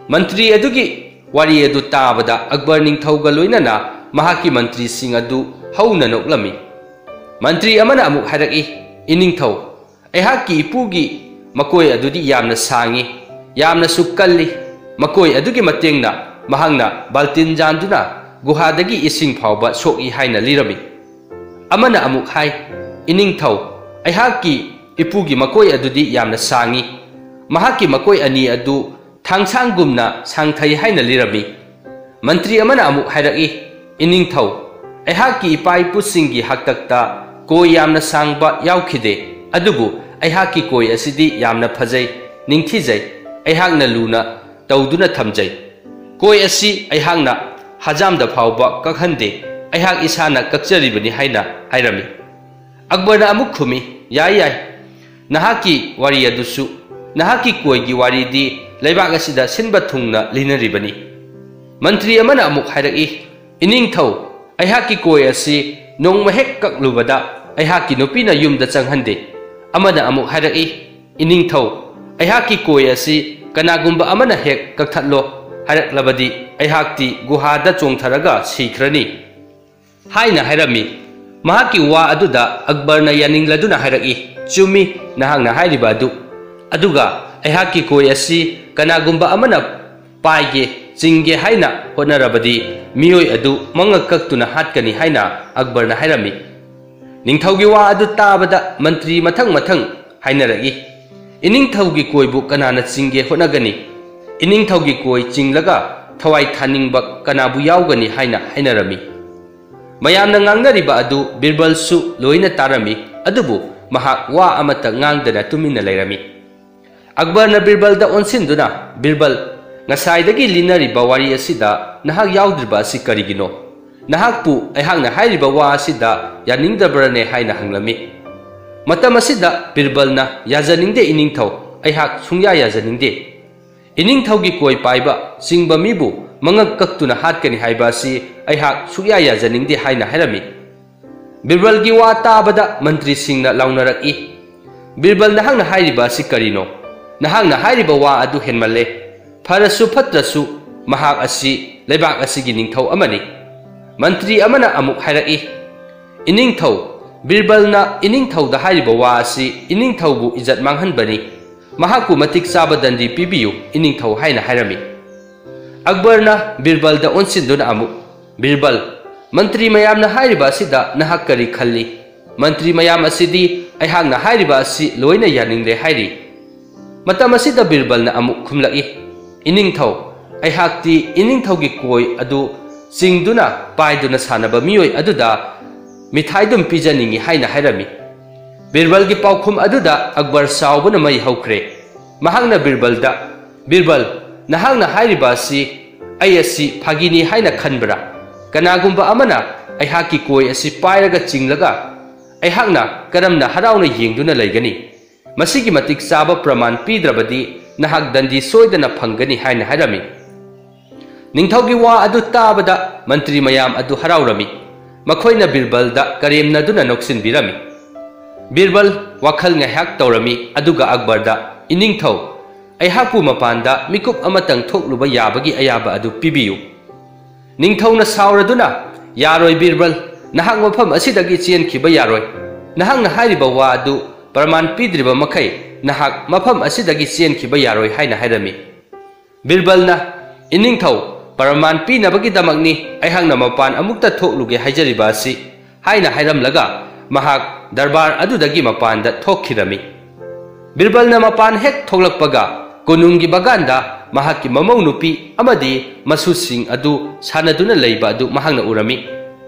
ꯃꯟꯇ꯭ꯔꯤ ꯑꯗꯨꯒꯤ ꯋꯥꯔꯤ ꯑꯗꯨ ꯇꯥꯕꯗ ꯑꯛꯕꯔ ꯅꯤꯡꯊꯧꯒ ꯂꯣꯏꯅꯅ ꯃꯍꯥꯛꯀꯤ ꯃꯟꯇ꯭ꯔꯤꯁꯤꯡ ꯑꯗꯨ ꯍꯧꯅ ꯅꯣꯛꯂꯝꯃꯤ꯫ ꯃꯟꯇ꯭ꯔꯤ ꯑꯃꯅ ꯑꯃꯨꯛ ꯍꯥꯏꯔꯛꯏ, "ꯏꯅꯤꯡꯊꯧ, ꯑꯩꯍꯥꯛꯀꯤ ꯏꯄꯨꯒꯤ ꯃꯀꯣꯏ ꯑꯗꯨꯗꯤ ꯌꯥꯝꯅ ꯁꯥꯡꯏ, ꯌꯥꯝꯅꯁꯨ ꯀꯜꯂꯤ꯫ ꯃꯀꯣꯏ ꯑꯗꯨꯒꯤ ꯃꯇꯦꯡꯅ ꯃꯍꯥꯛꯅ ꯕꯥꯜꯇꯤꯟ ꯌꯥꯟꯗꯨꯅ ꯒꯨꯍꯥꯗꯒꯤ ꯏꯁꯤꯡ ꯐꯥꯎꯕ ꯁꯣꯛꯏ" ꯍꯥꯏꯅ ꯂꯤꯔꯝꯃꯤ꯫ ꯑꯃꯅ ꯑꯃꯨꯛ ꯍꯥꯏ, "ꯏꯅꯤꯡꯊꯧ, ꯑꯩꯍꯥꯛꯀꯤ ꯏꯄꯨꯒꯤ ꯃꯀꯣꯏ ꯑꯗꯨꯗꯤ ꯌꯥꯝꯅ ꯁꯥꯡꯏ꯫ ꯃꯍꯥꯛꯀꯤ ꯃꯀꯣꯏ ꯑꯅꯤ ꯑꯗꯨ ꯊꯥꯡꯁꯥꯡꯒꯨꯝꯅ ꯁꯥꯡꯊꯩ" ꯍꯥꯏꯅ ꯂꯤꯔꯝꯃꯤ꯫ ꯃꯟꯇ꯭ꯔꯤ ꯑꯃꯅ ꯑꯃꯨꯛ ꯍꯥꯏꯔꯛꯏ, "ꯏꯅꯤꯡꯊꯧ, ꯑꯩꯍꯥꯛꯀꯤ ꯏꯄꯥ ꯏꯄꯨꯁꯤꯡꯒꯤ ꯍꯥꯛꯇꯛꯇ ꯀꯣꯏ ꯌꯥꯝꯅ ꯁꯥꯡꯕ ꯌꯥꯎꯈꯤꯗꯦ, ꯑꯗꯨꯕꯨ ꯑꯩꯍꯥꯛꯀꯤ ꯀꯣꯏ ꯑꯁꯤꯗꯤ ꯌꯥꯝꯅ ꯐꯖꯩ, ꯅꯤꯡꯊꯤꯖꯩ, ꯑꯩꯍꯥꯛꯅ ꯂꯨꯅ ꯇꯧꯗꯨꯅ ꯊꯝꯖꯩ꯫ ꯀꯣꯏ ꯑꯁꯤ ꯑꯩꯍꯥꯛꯅ ꯍꯖꯥꯝꯗ ꯐꯥꯎꯕ ꯀꯛꯍꯟꯗꯦ, ꯑꯩꯍꯥꯛ ꯏꯁꯥꯅ ꯀꯛꯆꯔꯤꯕꯅꯤ" ꯍꯥꯏꯅ ꯍꯥꯏꯔꯝꯃꯤ꯫ ꯑꯛꯕꯔꯅ ꯑꯃꯨꯛ ꯈꯨꯝꯃꯤ, "ꯌꯥꯏ, ꯌꯥꯏ, ꯅꯍꯥꯛꯀꯤ ꯋꯥꯔꯤ ꯑꯗꯨꯁꯨ, ꯅꯍꯥꯛꯀꯤ ꯀꯣꯏꯒꯤ ꯋꯥꯔꯤꯗꯤ ꯂꯩꯕꯥꯛ ꯑꯁꯤꯗ ꯁꯤꯟꯕ ꯊꯨꯡꯅ ꯂꯤꯅꯔꯤꯕꯅꯤ"꯫ ꯃꯟꯇ꯭ꯔꯤ ꯑꯃꯅ ꯑꯃꯨꯛ ꯍꯥꯏꯔꯛꯏ, "ꯏꯅꯤꯡꯊꯧ, ꯑꯩꯍꯥꯛꯀꯤ ꯀꯣꯏ ꯑꯁꯤ ꯅꯣꯡꯃ ꯍꯦꯛ ꯀꯛꯂꯨꯕꯗ ꯑꯩꯍꯥꯛꯀꯤ ꯅꯨꯄꯤꯅ ꯌꯨꯝꯗ ꯆꯪꯍꯟꯗꯦ"꯫ ꯑꯃꯅ ꯑꯃꯨꯛ ꯍꯥꯏꯔꯛꯏ, "ꯏꯅꯤꯡꯊꯧ, ꯑꯩꯍꯥꯛꯀꯤ ꯀꯣꯏ ꯑꯁꯤ ꯀꯅꯥꯒꯨꯝꯕ ꯑꯃꯅ ꯍꯦꯛ ꯀꯛꯊꯠꯂꯣ ꯍꯥꯏꯔꯛꯂꯕꯗꯤ ꯑꯩꯍꯥꯛꯇꯤ ꯒꯨꯍꯥꯗ ꯆꯣꯡꯊꯔꯒ ꯁꯤꯈ꯭ꯔꯅꯤ" ꯍꯥꯏꯅ ꯍꯥꯏꯔꯝꯃꯤ꯫ ꯃꯍꯥꯛꯀꯤ ꯋꯥ ꯑꯗꯨꯗ ꯑꯛꯕꯔꯅ ꯌꯥꯅꯤꯡꯂꯗꯨꯅ ꯍꯥꯏꯔꯛꯏ, "ꯆꯨꯝꯃꯤ, ꯅꯍꯥꯛꯅ ꯍꯥꯏꯔꯤꯕ ꯑꯗꯨ꯫ ꯑꯗꯨꯒ ꯑꯩꯍꯥꯛꯀꯤ ꯀꯣꯏ ꯑꯁꯤ ꯀꯅꯥꯒꯨꯝꯕ ꯑꯃꯅ ꯄꯥꯏꯒꯦ, ꯆꯤꯡꯒꯦ ꯍꯥꯏꯅ ꯍꯣꯠꯅꯔꯕꯗꯤ ꯃꯤꯑꯣꯏ ꯑꯗꯨ ꯃꯉꯛ ꯀꯛꯇꯨꯅ ꯍꯥꯠꯀꯅꯤ" ꯍꯥꯏꯅ ꯑꯛꯕꯔꯅ ꯍꯥꯏꯔꯝꯃꯤ꯫ ꯅꯤꯡꯊꯧꯒꯤ ꯋꯥ ꯑꯗꯨ ꯇꯥꯕꯗ ꯃꯟꯇ꯭ꯔꯤ ꯃꯊꯪ ꯃꯊꯪ ꯍꯥꯏꯅꯔꯛꯏ, "ꯏꯅꯤꯡꯊꯧꯒꯤ ꯀꯣꯏꯕꯨ ꯀꯅꯥꯅ ꯆꯤꯡꯒꯦ ꯍꯣꯠꯅꯒꯅꯤ? ꯏꯅꯤꯡꯊꯧꯒꯤ ꯀꯣꯏ ꯆꯤꯡꯂꯒ ꯊꯋꯥꯏ ꯊꯥꯅꯤꯡꯕ ꯀꯅꯥꯕꯨ ꯌꯥꯎꯒꯅꯤ?" ꯍꯥꯏꯅ ꯍꯥꯏꯅꯔꯝꯃꯤ꯫ ꯃꯌꯥꯝꯅ ꯉꯥꯡꯅꯔꯤꯕ ꯑꯗꯨ ꯕꯤꯔꯕꯜꯁꯨ ꯂꯣꯏꯅ ꯇꯥꯔꯝꯃꯤ, ꯑꯗꯨꯕꯨ ꯃꯍꯥꯛ ꯋꯥ ꯑꯃꯠꯇ ꯉꯥꯡꯗꯅ ꯇꯨꯃꯤꯟꯅ ꯂꯩꯔꯝꯃꯤ꯫ ꯑꯛꯕꯔꯅ ꯕꯤꯔꯕꯜꯗ ꯑꯣꯟꯁꯤꯟꯗꯨꯅ, "ꯕꯤꯔꯕꯜ, ꯉꯁꯥꯏꯗꯒꯤ ꯂꯤꯅꯔꯤꯕ ꯋꯥꯔꯤ ꯑꯁꯤꯗ ꯅꯍꯥꯛ ꯌꯥꯎꯗ꯭ꯔꯤꯕ ꯑꯁꯤ ꯀꯔꯤꯒꯤꯅꯣ? ꯅꯍꯥꯛꯄꯨ ꯑꯩꯍꯥꯛꯅ ꯍꯥꯏꯔꯤꯕ ꯋꯥ ꯑꯁꯤꯗ ꯌꯥꯅꯤꯡꯗꯕ꯭ꯔꯅꯦ?" ꯍꯥꯏꯅ ꯍꯪꯂꯝꯃꯤ꯫ ꯃꯇꯝ ꯑꯁꯤꯗ ꯕꯤꯔꯕꯜꯅ, "ꯌꯥꯖꯅꯤꯡꯗꯦ ꯏꯅꯤꯡꯊꯧ, ꯑꯩꯍꯥꯛ ꯁꯨꯡꯌꯥ ꯌꯥꯖꯅꯤꯡꯗꯦ꯫ ꯏꯅꯤꯡꯊꯧꯒꯤ ꯀꯣꯏ ꯄꯥꯏꯕ ꯆꯤꯡꯕ ꯃꯤꯕꯨ ꯃꯉꯛ ꯀꯛꯇꯨꯅ ꯍꯥꯠꯀꯅꯤ ꯍꯥꯏꯕ ꯑꯁꯤ ꯑꯩꯍꯥꯛ ꯁꯨꯛꯌꯥ ꯌꯥꯖꯅꯤꯡꯗꯦ" ꯍꯥꯏꯅ ꯍꯥꯏꯔꯝꯃꯤ꯫ ꯕꯤꯔꯕꯜꯒꯤ ꯋꯥ ꯇꯥꯕꯗ ꯃꯟꯇ꯭ꯔꯤꯁꯤꯡꯅ ꯂꯥꯎꯅꯔꯛꯏ, "ꯕꯤꯔꯕꯜ, ꯅꯍꯥꯛꯅ ꯍꯥꯏꯔꯤꯕ ꯑꯁꯤ ꯀꯔꯤꯅꯣ? ꯅꯍꯥꯛꯅ ꯍꯥꯏꯔꯤꯕ ꯋꯥ ꯑꯗꯨ ꯍꯦꯟꯃꯜꯂꯦ꯫ ꯐꯔꯁꯨ ꯐꯠꯇ꯭ꯔꯁꯨ ꯃꯍꯥꯛ ꯑꯁꯤ ꯂꯩꯕꯥꯛ ꯑꯁꯤꯒꯤ ꯅꯤꯡꯊꯧ ꯑꯃꯅꯤ꯫" ꯃꯟꯇ꯭ꯔꯤ ꯑꯃꯅ ꯑꯃꯨꯛ ꯍꯥꯏꯔꯛꯏ, "ꯏꯅꯤꯡꯊꯧ, ꯕꯤꯔꯕꯜꯅ ꯏꯅꯤꯡꯊꯧꯗ ꯍꯥꯏꯔꯤꯕ ꯋꯥ ꯑꯁꯤ ꯏꯅꯤꯡꯊꯧꯕꯨ ꯏꯖꯠ ꯃꯥꯡꯍꯟꯕꯅꯤ꯫ ꯃꯍꯥꯛꯄꯨ ꯃꯇꯤꯛ ꯆꯥꯕ ꯗꯟꯗꯤ ꯄꯤꯕꯤꯌꯨ, ꯏꯅꯤꯡꯊꯧ" ꯍꯥꯏꯅ ꯍꯥꯏꯔꯝꯃꯤ꯫ ꯑꯛꯕꯔꯅ ꯕꯤꯔꯕꯜꯗ ꯑꯣꯟꯁꯤꯟꯗꯨꯅ ꯑꯃꯨꯛ, "ꯕꯤꯔꯕꯜ, ꯃꯟꯇ꯭ꯔꯤ ꯃꯌꯥꯝꯅ ꯍꯥꯏꯔꯤꯕ ꯑꯁꯤꯗ ꯅꯍꯥꯛ ꯀꯔꯤ ꯈꯜꯂꯤ? ꯃꯟꯇ꯭ꯔꯤ ꯃꯌꯥꯝ ꯑꯁꯤꯗꯤ ꯑꯩꯍꯥꯛꯅ ꯍꯥꯏꯔꯤꯕ ꯑꯁꯤ ꯂꯣꯏꯅ ꯌꯥꯅꯤꯡꯂꯦ ꯍꯥꯏꯔꯤ꯫" ꯃꯇꯝ ꯑꯁꯤꯗ ꯕꯤꯔꯕꯜꯅ ꯑꯃꯨꯛ ꯈꯨꯝꯂꯛꯏ, "ꯏꯅꯤꯡꯊꯧ, ꯑꯩꯍꯥꯛꯇꯤ ꯏꯅꯤꯡꯊꯧꯒꯤ ꯀꯣꯏ ꯑꯗꯨ ꯆꯤꯡꯗꯨꯅ ꯄꯥꯏꯗꯨꯅ ꯁꯥꯟꯅꯕ ꯃꯤꯑꯣꯏ ꯑꯗꯨꯗ ꯃꯤꯊꯥꯏꯗꯨꯝ ꯄꯤꯖꯅꯤꯡꯏ" ꯍꯥꯏꯅ ꯍꯥꯏꯔꯝꯃꯤ꯫ ꯕꯤꯔꯕꯜꯒꯤ ꯄꯥꯎꯈꯨꯝ ꯑꯗꯨꯗ ꯑꯛꯕꯔ ꯁꯥꯎꯕꯅ ꯃꯩ ꯍꯧꯈ꯭ꯔꯦ꯫ ꯃꯍꯥꯛꯅ ꯕꯤꯔꯕꯜꯗ, "ꯕꯤꯔꯕꯜ, ꯅꯍꯥꯛꯅ ꯍꯥꯏꯔꯤꯕ ꯑꯁꯤ ꯑꯩ ꯑꯁꯤ ꯐꯥꯒꯤꯅꯤ ꯍꯥꯏꯅ ꯈꯟꯕ꯭ꯔꯥ? ꯀꯅꯥꯒꯨꯝꯕ ꯑꯃꯅ ꯑꯩꯍꯥꯛꯀꯤ ꯀꯣꯏ ꯑꯁꯤ ꯄꯥꯏꯔꯒ ꯆꯤꯡꯂꯒ ꯑꯩꯍꯥꯛꯅ ꯀꯔꯝꯅ ꯍꯔꯥꯎꯅ ꯌꯦꯡꯗꯨꯅ ꯂꯩꯒꯅꯤ? ꯃꯁꯤꯒꯤ ꯃꯇꯤꯛ ꯆꯥꯕ ꯄ꯭ꯔꯃꯥꯟ ꯄꯤꯗ꯭ꯔꯕꯗꯤ ꯅꯍꯥꯛ ꯗꯟꯗꯤ ꯁꯣꯏꯗꯅ ꯐꯪꯒꯅꯤ" ꯍꯥꯏꯅ ꯍꯥꯏꯔꯝꯃꯤ꯫ ꯅꯤꯡꯊꯧꯒꯤ ꯋꯥ ꯑꯗꯨ ꯇꯥꯕꯗ ꯃꯟꯇ꯭ꯔꯤ ꯃꯌꯥꯝ ꯑꯗꯨ ꯍꯔꯥꯎꯔꯝꯃꯤ꯫ ꯃꯈꯣꯏꯅ ꯕꯤꯔꯕꯜꯗ ꯀꯔꯦꯝꯅꯗꯨꯅ ꯅꯣꯛꯁꯤꯟꯕꯤꯔꯝꯃꯤ꯫ ꯕꯤꯔꯕꯜ ꯋꯥꯈꯜ ꯉꯥꯏꯍꯥꯛ ꯇꯧꯔꯝꯃꯤ, ꯑꯗꯨꯒ ꯑꯛꯕꯔꯗ, "ꯏꯅꯤꯡꯊꯧ, ꯑꯩꯍꯥꯛꯄꯨ ꯃꯄꯥꯟꯗ ꯃꯤꯀꯨꯞ ꯑꯃꯇꯪ ꯊꯣꯛꯂꯨꯕ ꯌꯥꯕꯒꯤ ꯑꯌꯥꯕ ꯑꯗꯨ ꯄꯤꯕꯤꯌꯨ꯫" ꯅꯤꯡꯊꯧꯅ ꯁꯥꯎꯔꯗꯨꯅ, "ꯌꯥꯔꯣꯏ ꯕꯤꯔꯕꯜ, ꯅꯍꯥꯛ ꯃꯐꯝ ꯑꯁꯤꯗꯒꯤ ꯆꯦꯟꯈꯤꯕ ꯌꯥꯔꯣꯏ꯫ ꯅꯍꯥꯛꯅ ꯍꯥꯏꯔꯤꯕ ꯋꯥ ꯑꯗꯨ ꯄ꯭ꯔꯃꯥꯟ ꯄꯤꯗ꯭ꯔꯤꯕ ꯃꯈꯩ ꯅꯍꯥꯛ ꯃꯐꯝ ꯑꯁꯤꯗꯒꯤ ꯆꯦꯟꯈꯤꯕ ꯌꯥꯔꯣꯏ" ꯍꯥꯏꯅ ꯍꯥꯏꯔꯝꯃꯤ꯫ ꯕꯤꯔꯕꯜꯅ, "ꯏꯅꯤꯡꯊꯧ, ꯄ꯭ꯔꯃꯥꯟ ꯄꯤꯅꯕꯒꯤꯗꯃꯛꯅꯤ ꯑꯩꯍꯥꯛꯅ ꯃꯄꯥꯟ ꯑꯃꯨꯛꯇ ꯊꯣꯛꯂꯨꯒꯦ ꯍꯥꯏꯖꯔꯤꯕ ꯑꯁꯤ" ꯍꯥꯏꯅ ꯍꯥꯏꯔꯝꯂꯒ ꯃꯍꯥꯛ ꯗꯔꯕꯥꯔ ꯑꯗꯨꯗꯒꯤ ꯃꯄꯥꯟꯗ ꯊꯣꯛꯈꯤꯔꯝꯃꯤ꯫ ꯕꯤꯔꯕꯜꯅ ꯃꯄꯥꯟ ꯍꯦꯛ ꯊꯣꯛꯂꯛꯄꯒ ꯀꯣꯅꯨꯡꯒꯤ ꯕꯥꯒꯥꯟꯗ ꯃꯍꯥꯛꯀꯤ ꯃꯃꯧ ꯅꯨꯄꯤ ꯑꯃꯗꯤ ꯃꯁꯨꯁꯤꯡ ꯑꯗꯨ ꯁꯥꯟꯅꯗꯨꯅ ꯂꯩꯕ ꯑꯗꯨ ꯃꯍꯥꯛꯅ ꯎꯔꯝꯃꯤ꯫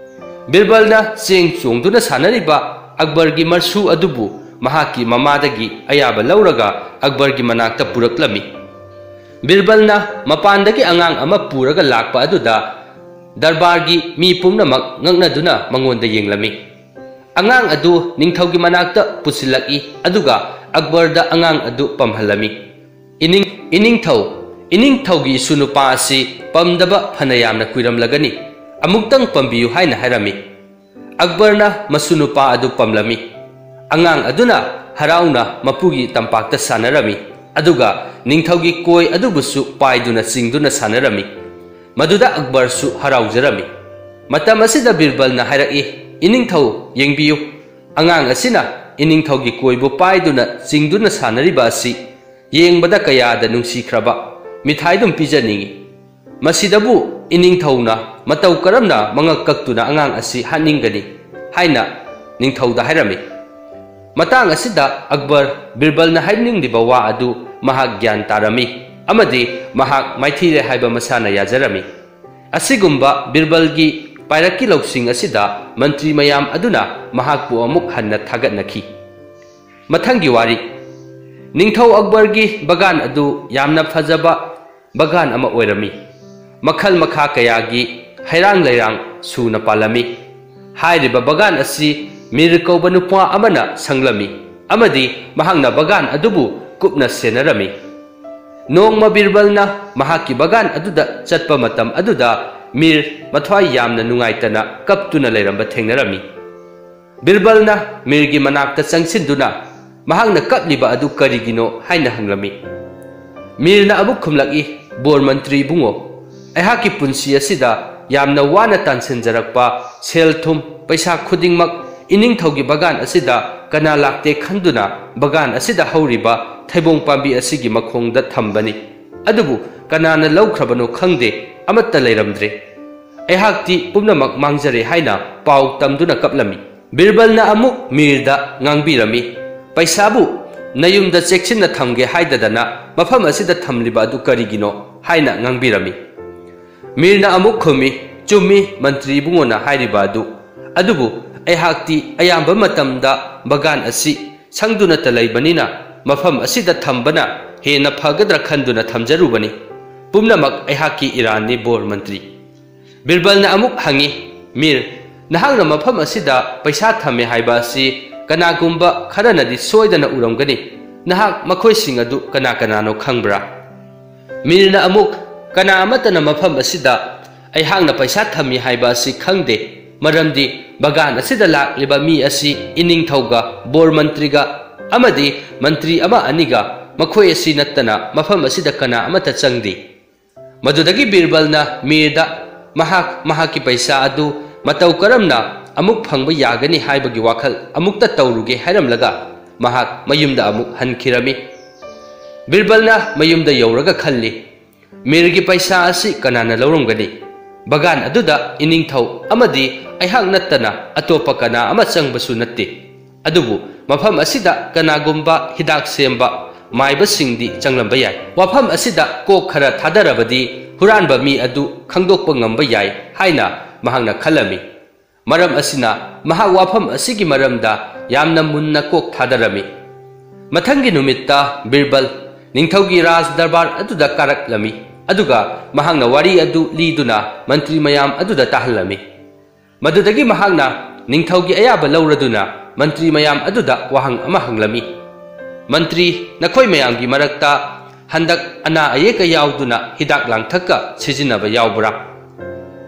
ꯕꯤꯔꯕꯜꯅ ꯆꯦꯡ ꯆꯣꯡꯗꯨꯅ ꯁꯥꯟꯅꯔꯤꯕ ꯑꯛꯕꯔꯒꯤ ꯃꯁꯨ ꯑꯗꯨꯕꯨ ꯃꯍꯥꯛꯀꯤ ꯃꯃꯥꯗꯒꯤ ꯑꯌꯥꯕ ꯂꯧꯔꯒ ꯑꯛꯕꯔꯒꯤ ꯃꯅꯥꯛꯇ ꯄꯨꯔꯛꯂꯝꯃꯤ꯫ ꯕꯤꯔꯕꯜꯅ ꯃꯄꯥꯟꯗꯒꯤ ꯑꯉꯥꯡ ꯑꯃ ꯄꯨꯔꯒ ꯂꯥꯛꯄ ꯑꯗꯨꯗ ꯗꯔꯕꯥꯔꯒꯤ ꯃꯤ ꯄꯨꯝꯅꯃꯛ ꯉꯛꯅꯗꯨꯅ ꯃꯉꯣꯟꯗ ꯌꯦꯡꯂꯝꯃꯤ꯫ ꯑꯉꯥꯡ ꯑꯗꯨ ꯅꯤꯡꯊꯧꯒꯤ ꯃꯅꯥꯛꯇ ꯄꯨꯁꯤꯜꯂꯛꯏ, ꯑꯗꯨꯒ ꯑꯛꯕꯔꯗ ꯑꯉꯥꯡ ꯑꯗꯨ ꯄꯝꯍꯜꯂꯝꯃꯤ꯫ "ꯏꯅꯤꯡ-, ꯏꯅꯤꯡꯊꯧ, ꯏꯅꯤꯡꯊꯧꯒꯤ ꯏꯁꯨ ꯅꯨꯄꯥ ꯑꯁꯤ ꯄꯝꯗꯕ ꯐꯅ ꯌꯥꯝꯅ ꯀꯨꯏꯔꯝꯂꯒꯅꯤ, ꯑꯃꯨꯛꯇꯪ ꯄꯝꯕꯤꯌꯨ ꯍꯥꯏꯅ ꯍꯥꯏꯔꯝꯃꯤ꯫ ꯑꯛꯕꯔꯅ ꯃꯁꯨ ꯅꯨꯄꯥ ꯑꯗꯨ ꯄꯝꯂꯝꯃꯤ꯫ ꯑꯉꯥꯡ ꯑꯗꯨꯅ ꯍꯔꯥꯎꯅ ꯃꯄꯨꯒꯤ ꯇꯝꯄꯥꯛꯇ ꯁꯥꯟꯅꯔꯝꯃꯤ, ꯑꯗꯨꯒ ꯅꯤꯡꯊꯧꯒꯤ ꯀꯣꯏ ꯑꯗꯨꯕꯨꯁꯨ ꯄꯥꯏꯗꯨꯅ ꯆꯤꯡꯗꯨꯅ ꯁꯥꯟꯅꯔꯝꯃꯤ꯫ ꯃꯗꯨꯗ ꯑꯛꯕꯔꯁꯨ ꯍꯔꯥꯎꯖꯔꯝꯃꯤ꯫ ꯃꯇꯝ ꯑꯁꯤꯗ ꯕꯤꯔꯕꯜꯅ ꯍꯥꯏꯔꯛꯏ, "ꯏꯅꯤꯡꯊꯧ, ꯌꯦꯡꯕꯤꯌꯨ, ꯑꯉꯥꯡ ꯑꯁꯤꯅ ꯏꯅꯤꯡꯊꯧꯒꯤ ꯀꯣꯏꯕꯨ ꯄꯥꯏꯗꯨꯅ ꯆꯤꯡꯗꯨꯅ ꯁꯥꯟꯅꯔꯤꯕ ꯑꯁꯤ ꯌꯦꯡꯕꯗ ꯀꯌꯥꯗ ꯅꯨꯡꯁꯤꯈ꯭ꯔꯕ ꯃꯤꯊꯥꯏꯗꯨꯝ ꯄꯤꯖꯅꯤꯡꯏ꯫ ꯃꯁꯤꯗꯕꯨ ꯏꯅꯤꯡꯊꯧꯅ ꯃꯇꯧ ꯀꯔꯝꯅ ꯃꯉꯛ ꯀꯛꯇꯨꯅ ꯑꯉꯥꯡ ꯑꯁꯤ ꯍꯥꯠꯅꯤꯡꯒꯅꯤ?" ꯍꯥꯏꯅ ꯅꯤꯡꯊꯧꯗ ꯍꯥꯏꯔꯝꯃꯤ꯫ ꯃꯇꯥꯡ ꯑꯁꯤꯗ ꯑꯛꯕꯔ ꯕꯤꯔꯕꯜꯅ ꯍꯥꯏꯅꯤꯡꯂꯤꯕ ꯋꯥ ꯑꯗꯨ ꯃꯍꯥꯛ ꯒ꯭ꯌꯥꯟ ꯇꯥꯔꯝꯃꯤ ꯑꯃꯗꯤ ꯃꯍꯥꯛ ꯃꯥꯏꯊꯤꯔꯦ ꯍꯥꯏꯕ ꯃꯁꯥꯅ ꯌꯥꯖꯔꯝꯃꯤ꯫ ꯑꯁꯤꯒꯨꯝꯕ ꯕꯤꯔꯕꯜꯒꯤ ꯄꯥꯏꯔꯛꯀꯤ ꯂꯧꯁꯤꯡ ꯑꯁꯤꯗ ꯃꯟꯇ꯭ꯔꯤ ꯃꯌꯥꯝ ꯑꯗꯨꯅ ꯃꯍꯥꯛꯄꯨ ꯑꯃꯨꯛ ꯍꯟꯅ ꯊꯥꯒꯠꯅꯈꯤ꯫ ꯃꯊꯪꯒꯤ ꯋꯥꯔꯤ꯫ ꯅꯤꯡꯊꯧ ꯑꯛꯕꯔꯒꯤ ꯕꯒꯥꯟ ꯑꯗꯨ ꯌꯥꯝꯅ ꯐꯖꯕ ꯕꯒꯥꯟ ꯑꯃ ꯑꯣꯏꯔꯝꯃꯤ꯫ ꯃꯈꯜ ꯃꯈꯥ ꯀꯌꯥꯒꯤ ꯍꯩꯔꯥꯡ ꯂꯩꯔꯥꯡ ꯁꯨꯅ ꯄꯥꯜꯂꯝꯃꯤ꯫ ꯍꯥꯏꯔꯤꯕ ꯕꯒꯥꯟ ꯑꯁꯤ ꯃꯤꯔ ꯀꯧꯕ ꯅꯨꯄꯥ ꯑꯃꯅ ꯁꯪꯂꯝꯃꯤ ꯑꯃꯗꯤ ꯃꯍꯥꯛꯅ ꯕꯒꯥꯟ ꯑꯗꯨꯕꯨ ꯀꯨꯞꯅ ꯁꯦꯟꯅꯔꯝꯃꯤ꯫ ꯅꯣꯡꯃ ꯕꯤꯔꯕꯜꯅ ꯃꯍꯥꯛꯀꯤ ꯕꯒꯥꯟ ꯑꯗꯨꯗ ꯆꯠꯄ ꯃꯇꯝ ꯑꯗꯨꯗ ꯃꯤꯔ ꯃꯊ꯭ꯋꯥꯏ ꯌꯥꯝꯅ ꯅꯨꯡꯉꯥꯏꯇꯅ ꯀꯞꯇꯨꯅ ꯂꯩꯔꯝꯕ ꯊꯦꯡꯅꯔꯝꯃꯤ꯫ ꯕꯤꯔꯕꯜꯅ ꯃꯤꯔꯒꯤ ꯃꯅꯥꯛꯇ ꯆꯪꯁꯤꯟꯗꯨꯅ ꯃꯍꯥꯛꯅ ꯀꯞꯂꯤꯕ ꯑꯗꯨ ꯀꯔꯤꯒꯤꯅꯣ ꯍꯥꯏꯅ ꯍꯪꯂꯝꯃꯤ꯫ ꯃꯤꯔꯅ ꯑꯃꯨꯛ ꯈꯨꯝꯂꯛꯏ, "ꯕꯣꯔ ꯃꯟꯇ꯭ꯔꯤ ꯏꯕꯨꯡꯉꯣ, ꯑꯩꯍꯥꯛꯀꯤ ꯄꯨꯟꯁꯤ ꯑꯁꯤꯗ ꯌꯥꯝꯅ ꯋꯥꯅ ꯇꯥꯟꯁꯤꯟꯖꯔꯛꯄ ꯁꯦꯜ ꯊꯨꯝ, ꯄꯩꯁꯥ ꯈꯨꯗꯤꯡꯃꯛ ꯏꯅꯤꯡꯊꯧꯒꯤ ꯕꯒꯥꯟ ꯑꯁꯤꯗ ꯀꯅꯥ ꯂꯥꯛꯇꯦ ꯈꯟꯗꯨꯅ ꯕꯒꯥꯟ ꯑꯁꯤꯗ ꯍꯧꯔꯤꯕ ꯊꯩꯕꯣꯡ ꯄꯥꯝꯕꯤ ꯑꯁꯤꯒꯤ ꯃꯈꯣꯡꯗ ꯊꯝꯕꯅꯤ꯫ ꯑꯗꯨꯕꯨ ꯀꯅꯥꯅ ꯂꯧꯈ꯭ꯔꯕꯅꯣ ꯈꯪꯗꯦ, ꯑꯃꯠꯇ ꯂꯩꯔꯝꯗ꯭ꯔꯦ꯫ ꯑꯩꯍꯥꯛꯇꯤ ꯄꯨꯝꯅꯃꯛ ꯃꯥꯡꯖꯔꯦ" ꯍꯥꯏꯅ ꯄꯥꯎ ꯇꯝꯗꯨꯅ ꯀꯞꯂꯝꯃꯤ꯫ ꯕꯤꯔꯕꯜꯅ ꯑꯃꯨꯛ ꯃꯤꯔꯗ ꯉꯥꯡꯕꯤꯔꯝꯃꯤ, "ꯄꯩꯁꯥꯕꯨ ꯅꯌꯨꯝꯗ ꯆꯦꯛꯁꯤꯟꯅ ꯊꯝꯒꯦ ꯍꯥꯏꯗꯗꯅ ꯃꯐꯝ ꯑꯁꯤꯗ ꯊꯝꯂꯤꯕ ꯑꯗꯨ ꯀꯔꯤꯒꯤꯅꯣ?" ꯍꯥꯏꯅ ꯉꯥꯡꯕꯤꯔꯝꯃꯤ꯫ ꯃꯤꯔꯅ ꯑꯃꯨꯛ ꯈꯨꯝꯃꯤ, "ꯆꯨꯝꯃꯤ, ꯃꯟꯇ꯭ꯔꯤ ꯏꯕꯨꯡꯉꯣꯅ ꯍꯥꯏꯔꯤꯕ ꯑꯗꯨ꯫ ꯑꯗꯨꯕꯨ ꯑꯩꯍꯥꯛꯇꯤ ꯑꯌꯥꯝꯕ ꯃꯇꯝꯗ ꯕꯒꯥꯟ ꯑꯁꯤ ꯁꯪꯗꯨꯅꯇ ꯂꯩꯕꯅꯤꯅ ꯃꯐꯝ ꯑꯁꯤꯗ ꯊꯝꯕꯅ ꯍꯦꯟꯅ ꯐꯒꯗ꯭ꯔꯥ ꯈꯟꯗꯨꯅ ꯊꯝꯖꯔꯨꯕꯅꯤ꯫ ꯄꯨꯝꯅꯃꯛ ꯑꯩꯍꯥꯛꯀꯤ ꯏꯔꯥꯟꯅꯤ, ꯕꯣꯔ ꯃꯟꯇ꯭ꯔꯤ꯫" ꯕꯤꯔꯕꯜꯅ ꯑꯃꯨꯛ ꯍꯪꯉꯤ, "ꯃꯤꯔ, ꯅꯍꯥꯛꯅ ꯃꯐꯝ ꯑꯁꯤꯗ ꯄꯩꯁꯥ ꯊꯝꯃꯦ ꯍꯥꯏꯕ ꯑꯁꯤ ꯀꯅꯥꯒꯨꯝꯕ ꯈꯔꯅꯗꯤ ꯁꯣꯏꯗꯅ ꯎꯔꯝꯒꯅꯤ꯫ ꯅꯍꯥꯛ ꯃꯈꯣꯏꯁꯤꯡ ꯑꯗꯨ ꯀꯅꯥ ꯀꯅꯥꯅꯣ ꯈꯪꯕ꯭ꯔꯥ?" ꯃꯤꯔꯅ ꯑꯃꯨꯛ, "ꯀꯅꯥ ꯑꯃꯠꯇꯅ ꯃꯐꯝ ꯑꯁꯤꯗ ꯑꯩꯍꯥꯛꯅ ꯄꯩꯁꯥ ꯊꯝꯃꯤ ꯍꯥꯏꯕ ꯑꯁꯤ ꯈꯪꯗꯦ, ꯃꯔꯝꯗꯤ ꯕꯒꯥꯟ ꯑꯁꯤꯗ ꯂꯥꯛꯂꯤꯕ ꯃꯤ ꯑꯁꯤ ꯏꯅꯤꯡꯊꯧꯒ ꯕꯣꯔ ꯃꯟꯇ꯭ꯔꯤꯒ ꯑꯃꯗꯤ ꯃꯟꯇ꯭ꯔꯤ ꯑꯃ ꯑꯅꯤꯒ, ꯃꯈꯣꯏ ꯑꯁꯤ ꯅꯠꯇꯅ ꯃꯐꯝ ꯑꯁꯤꯗ ꯀꯅꯥ ꯑꯃꯠꯇ ꯆꯪꯗꯦ"꯫ ꯃꯗꯨꯗꯒꯤ ꯕꯤꯔꯕꯜꯅ ꯃꯤꯔꯗ ꯃꯍꯥꯛ ꯃꯍꯥꯛꯀꯤ ꯄꯩꯁꯥ ꯑꯗꯨ ꯃꯇꯧ ꯀꯔꯝꯅ ꯑꯃꯨꯛ ꯐꯪꯕ ꯌꯥꯒꯅꯤ ꯍꯥꯏꯕꯒꯤ ꯋꯥꯈꯜ ꯑꯃꯨꯛꯇ ꯇꯧꯔꯨꯒꯦ ꯍꯥꯏꯔꯝꯂꯒ ꯃꯍꯥꯛ ꯃꯌꯨꯝꯗ ꯑꯃꯨꯛ ꯍꯟꯈꯤꯔꯝꯃꯤ꯫ ꯕꯤꯔꯕꯜꯅ ꯃꯌꯨꯝꯗ ꯌꯧꯔꯒ ꯈꯜꯂꯤ, "ꯃꯤꯔꯒꯤ ꯄꯩꯁꯥ ꯑꯁꯤ ꯀꯅꯥꯅ ꯂꯧꯔꯝꯒꯅꯤ? ꯕꯒꯥꯟ ꯑꯗꯨꯗ ꯏꯅꯤꯡꯊꯧ ꯑꯃꯗꯤ ꯑꯩꯍꯥꯛ ꯅꯠꯇꯅ ꯑꯇꯣꯞꯄ ꯀꯅꯥ ꯑꯃ ꯆꯪꯕꯁꯨ ꯅꯠꯇꯦ꯫ ꯑꯗꯨꯕꯨ ꯃꯐꯝ ꯑꯁꯤꯗ ꯀꯅꯥꯒꯨꯝꯕ ꯍꯤꯗꯥꯛ ꯁꯦꯝꯕ ꯃꯥꯏꯕꯁꯤꯡꯗꯤ ꯆꯪꯂꯝꯕ ꯌꯥꯏ꯫ ꯋꯥꯐꯝ ꯑꯁꯤꯗ ꯀꯣꯛ ꯈꯔ ꯊꯥꯗꯔꯕꯗꯤ ꯍꯨꯔꯥꯟꯕ ꯃꯤ ꯑꯗꯨ ꯈꯪꯗꯣꯛꯄ ꯉꯝꯕ ꯌꯥꯏ" ꯍꯥꯏꯅ ꯃꯍꯥꯛꯅ ꯈꯜꯂꯝꯃꯤ꯫ ꯃꯔꯝ ꯑꯁꯤꯅ ꯃꯍꯥꯛ ꯋꯥꯐꯝ ꯑꯁꯤꯒꯤ ꯃꯔꯝꯗ ꯌꯥꯝꯅ ꯃꯨꯟꯅ ꯀꯣꯛ ꯊꯥꯗꯔꯝꯃꯤ꯫ ꯃꯊꯪꯒꯤ ꯅꯨꯃꯤꯠꯇ ꯕꯤꯔꯕꯜ ꯅꯤꯡꯊꯧꯒꯤ ꯔꯥꯖ ꯗꯔꯕꯥꯔ ꯑꯗꯨꯗ ꯀꯥꯔꯛꯂꯝꯃꯤ, ꯑꯗꯨꯒ ꯃꯍꯥꯛꯅ ꯋꯥꯔꯤ ꯑꯗꯨ ꯂꯤꯗꯨꯅ ꯃꯟꯇ꯭ꯔꯤ ꯃꯌꯥꯝ ꯑꯗꯨꯗ ꯇꯥꯍꯜꯂꯝꯃꯤ꯫ ꯃꯗꯨꯗꯒꯤ ꯃꯍꯥꯛꯅ ꯅꯤꯡꯊꯧꯒꯤ ꯑꯌꯥꯕ ꯂꯧꯔꯗꯨꯅ ꯃꯟꯇ꯭ꯔꯤ ꯃꯌꯥꯝ ꯑꯗꯨꯗ ꯋꯥꯍꯪ ꯑꯃ ꯍꯪꯂꯝꯃꯤ, "ꯃꯟꯇ꯭ꯔꯤ, ꯅꯈꯣꯏ ꯃꯌꯥꯝꯒꯤ ꯃꯔꯛꯇ ꯍꯟꯗꯛ ꯑꯅꯥ ꯑꯌꯦꯛꯀ ꯌꯥꯎꯗꯨꯅ ꯍꯤꯗꯥꯛ ꯂꯥꯡꯊꯛꯀ ꯁꯤꯖꯤꯟꯅꯕ ꯌꯥꯎꯕ꯭ꯔꯥ?"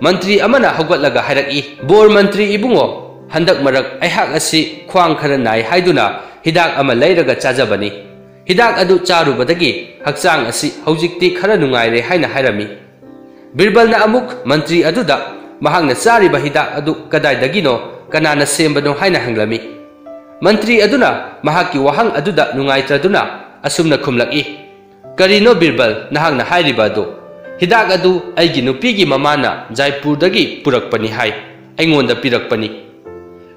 ꯃꯟꯇ꯭ꯔꯤ ꯑꯃꯅ ꯍꯧꯒꯠꯂꯒ ꯍꯥꯏꯔꯛꯏ, "ꯕꯣꯔ ꯃꯟꯇ꯭ꯔꯤ ꯏꯕꯨꯡꯉꯣ, ꯍꯟꯗꯛ ꯃꯔꯛ ꯑꯩꯍꯥꯛ ꯑꯁꯤ ꯈ꯭ꯋꯥꯡ ꯈꯔ ꯅꯥꯏ ꯍꯥꯏꯗꯨꯅ ꯍꯤꯗꯥꯛ ꯑꯃ ꯂꯩꯔꯒ ꯆꯥꯖꯕꯅꯤ꯫ ꯍꯤꯗꯥꯛ ꯑꯗꯨ ꯆꯥꯔꯨꯕꯗꯒꯤ ꯍꯛꯆꯥꯡ ꯑꯁꯤ ꯍꯧꯖꯤꯛꯇꯤ ꯈꯔ ꯅꯨꯡꯉꯥꯏꯔꯦ" ꯍꯥꯏꯅ ꯍꯥꯏꯔꯝꯃꯤ꯫ ꯕꯤꯔꯕꯜꯅ ꯑꯃꯨꯛ ꯃꯟꯇ꯭ꯔꯤ ꯑꯗꯨꯗ ꯃꯍꯥꯛꯅ ꯆꯥꯔꯤꯕ ꯍꯤꯗꯥꯛ ꯑꯗꯨ ꯀꯗꯥꯏꯗꯒꯤꯅꯣ, ꯀꯅꯥꯅ ꯁꯦꯝꯕꯅꯣ ꯍꯥꯏꯅ ꯍꯪꯂꯝꯃꯤ꯫ ꯃꯟꯇ꯭ꯔꯤ ꯑꯗꯨꯅ ꯃꯍꯥꯛꯀꯤ ꯋꯥꯍꯪ ꯑꯗꯨꯗ ꯅꯨꯡꯉꯥꯏꯇ꯭ꯔꯗꯨꯅ ꯑꯁꯨꯝꯅ ꯈꯨꯝꯂꯛꯏ, "ꯀꯔꯤꯅꯣ ꯕꯤꯔꯕꯜ ꯅꯍꯥꯛꯅ ꯍꯥꯏꯔꯤꯕ ꯑꯗꯨ? ꯍꯤꯗꯥꯛ ꯑꯗꯨ ꯑꯩꯒꯤ ꯅꯨꯄꯤꯒꯤ ꯃꯃꯥꯅ ꯖꯥꯏꯄꯨꯔꯗꯒꯤ ꯄꯨꯔꯛꯄꯅꯤ ꯍꯥꯏ, ꯑꯩꯉꯣꯟꯗ ꯄꯤꯔꯛꯄꯅꯤ"꯫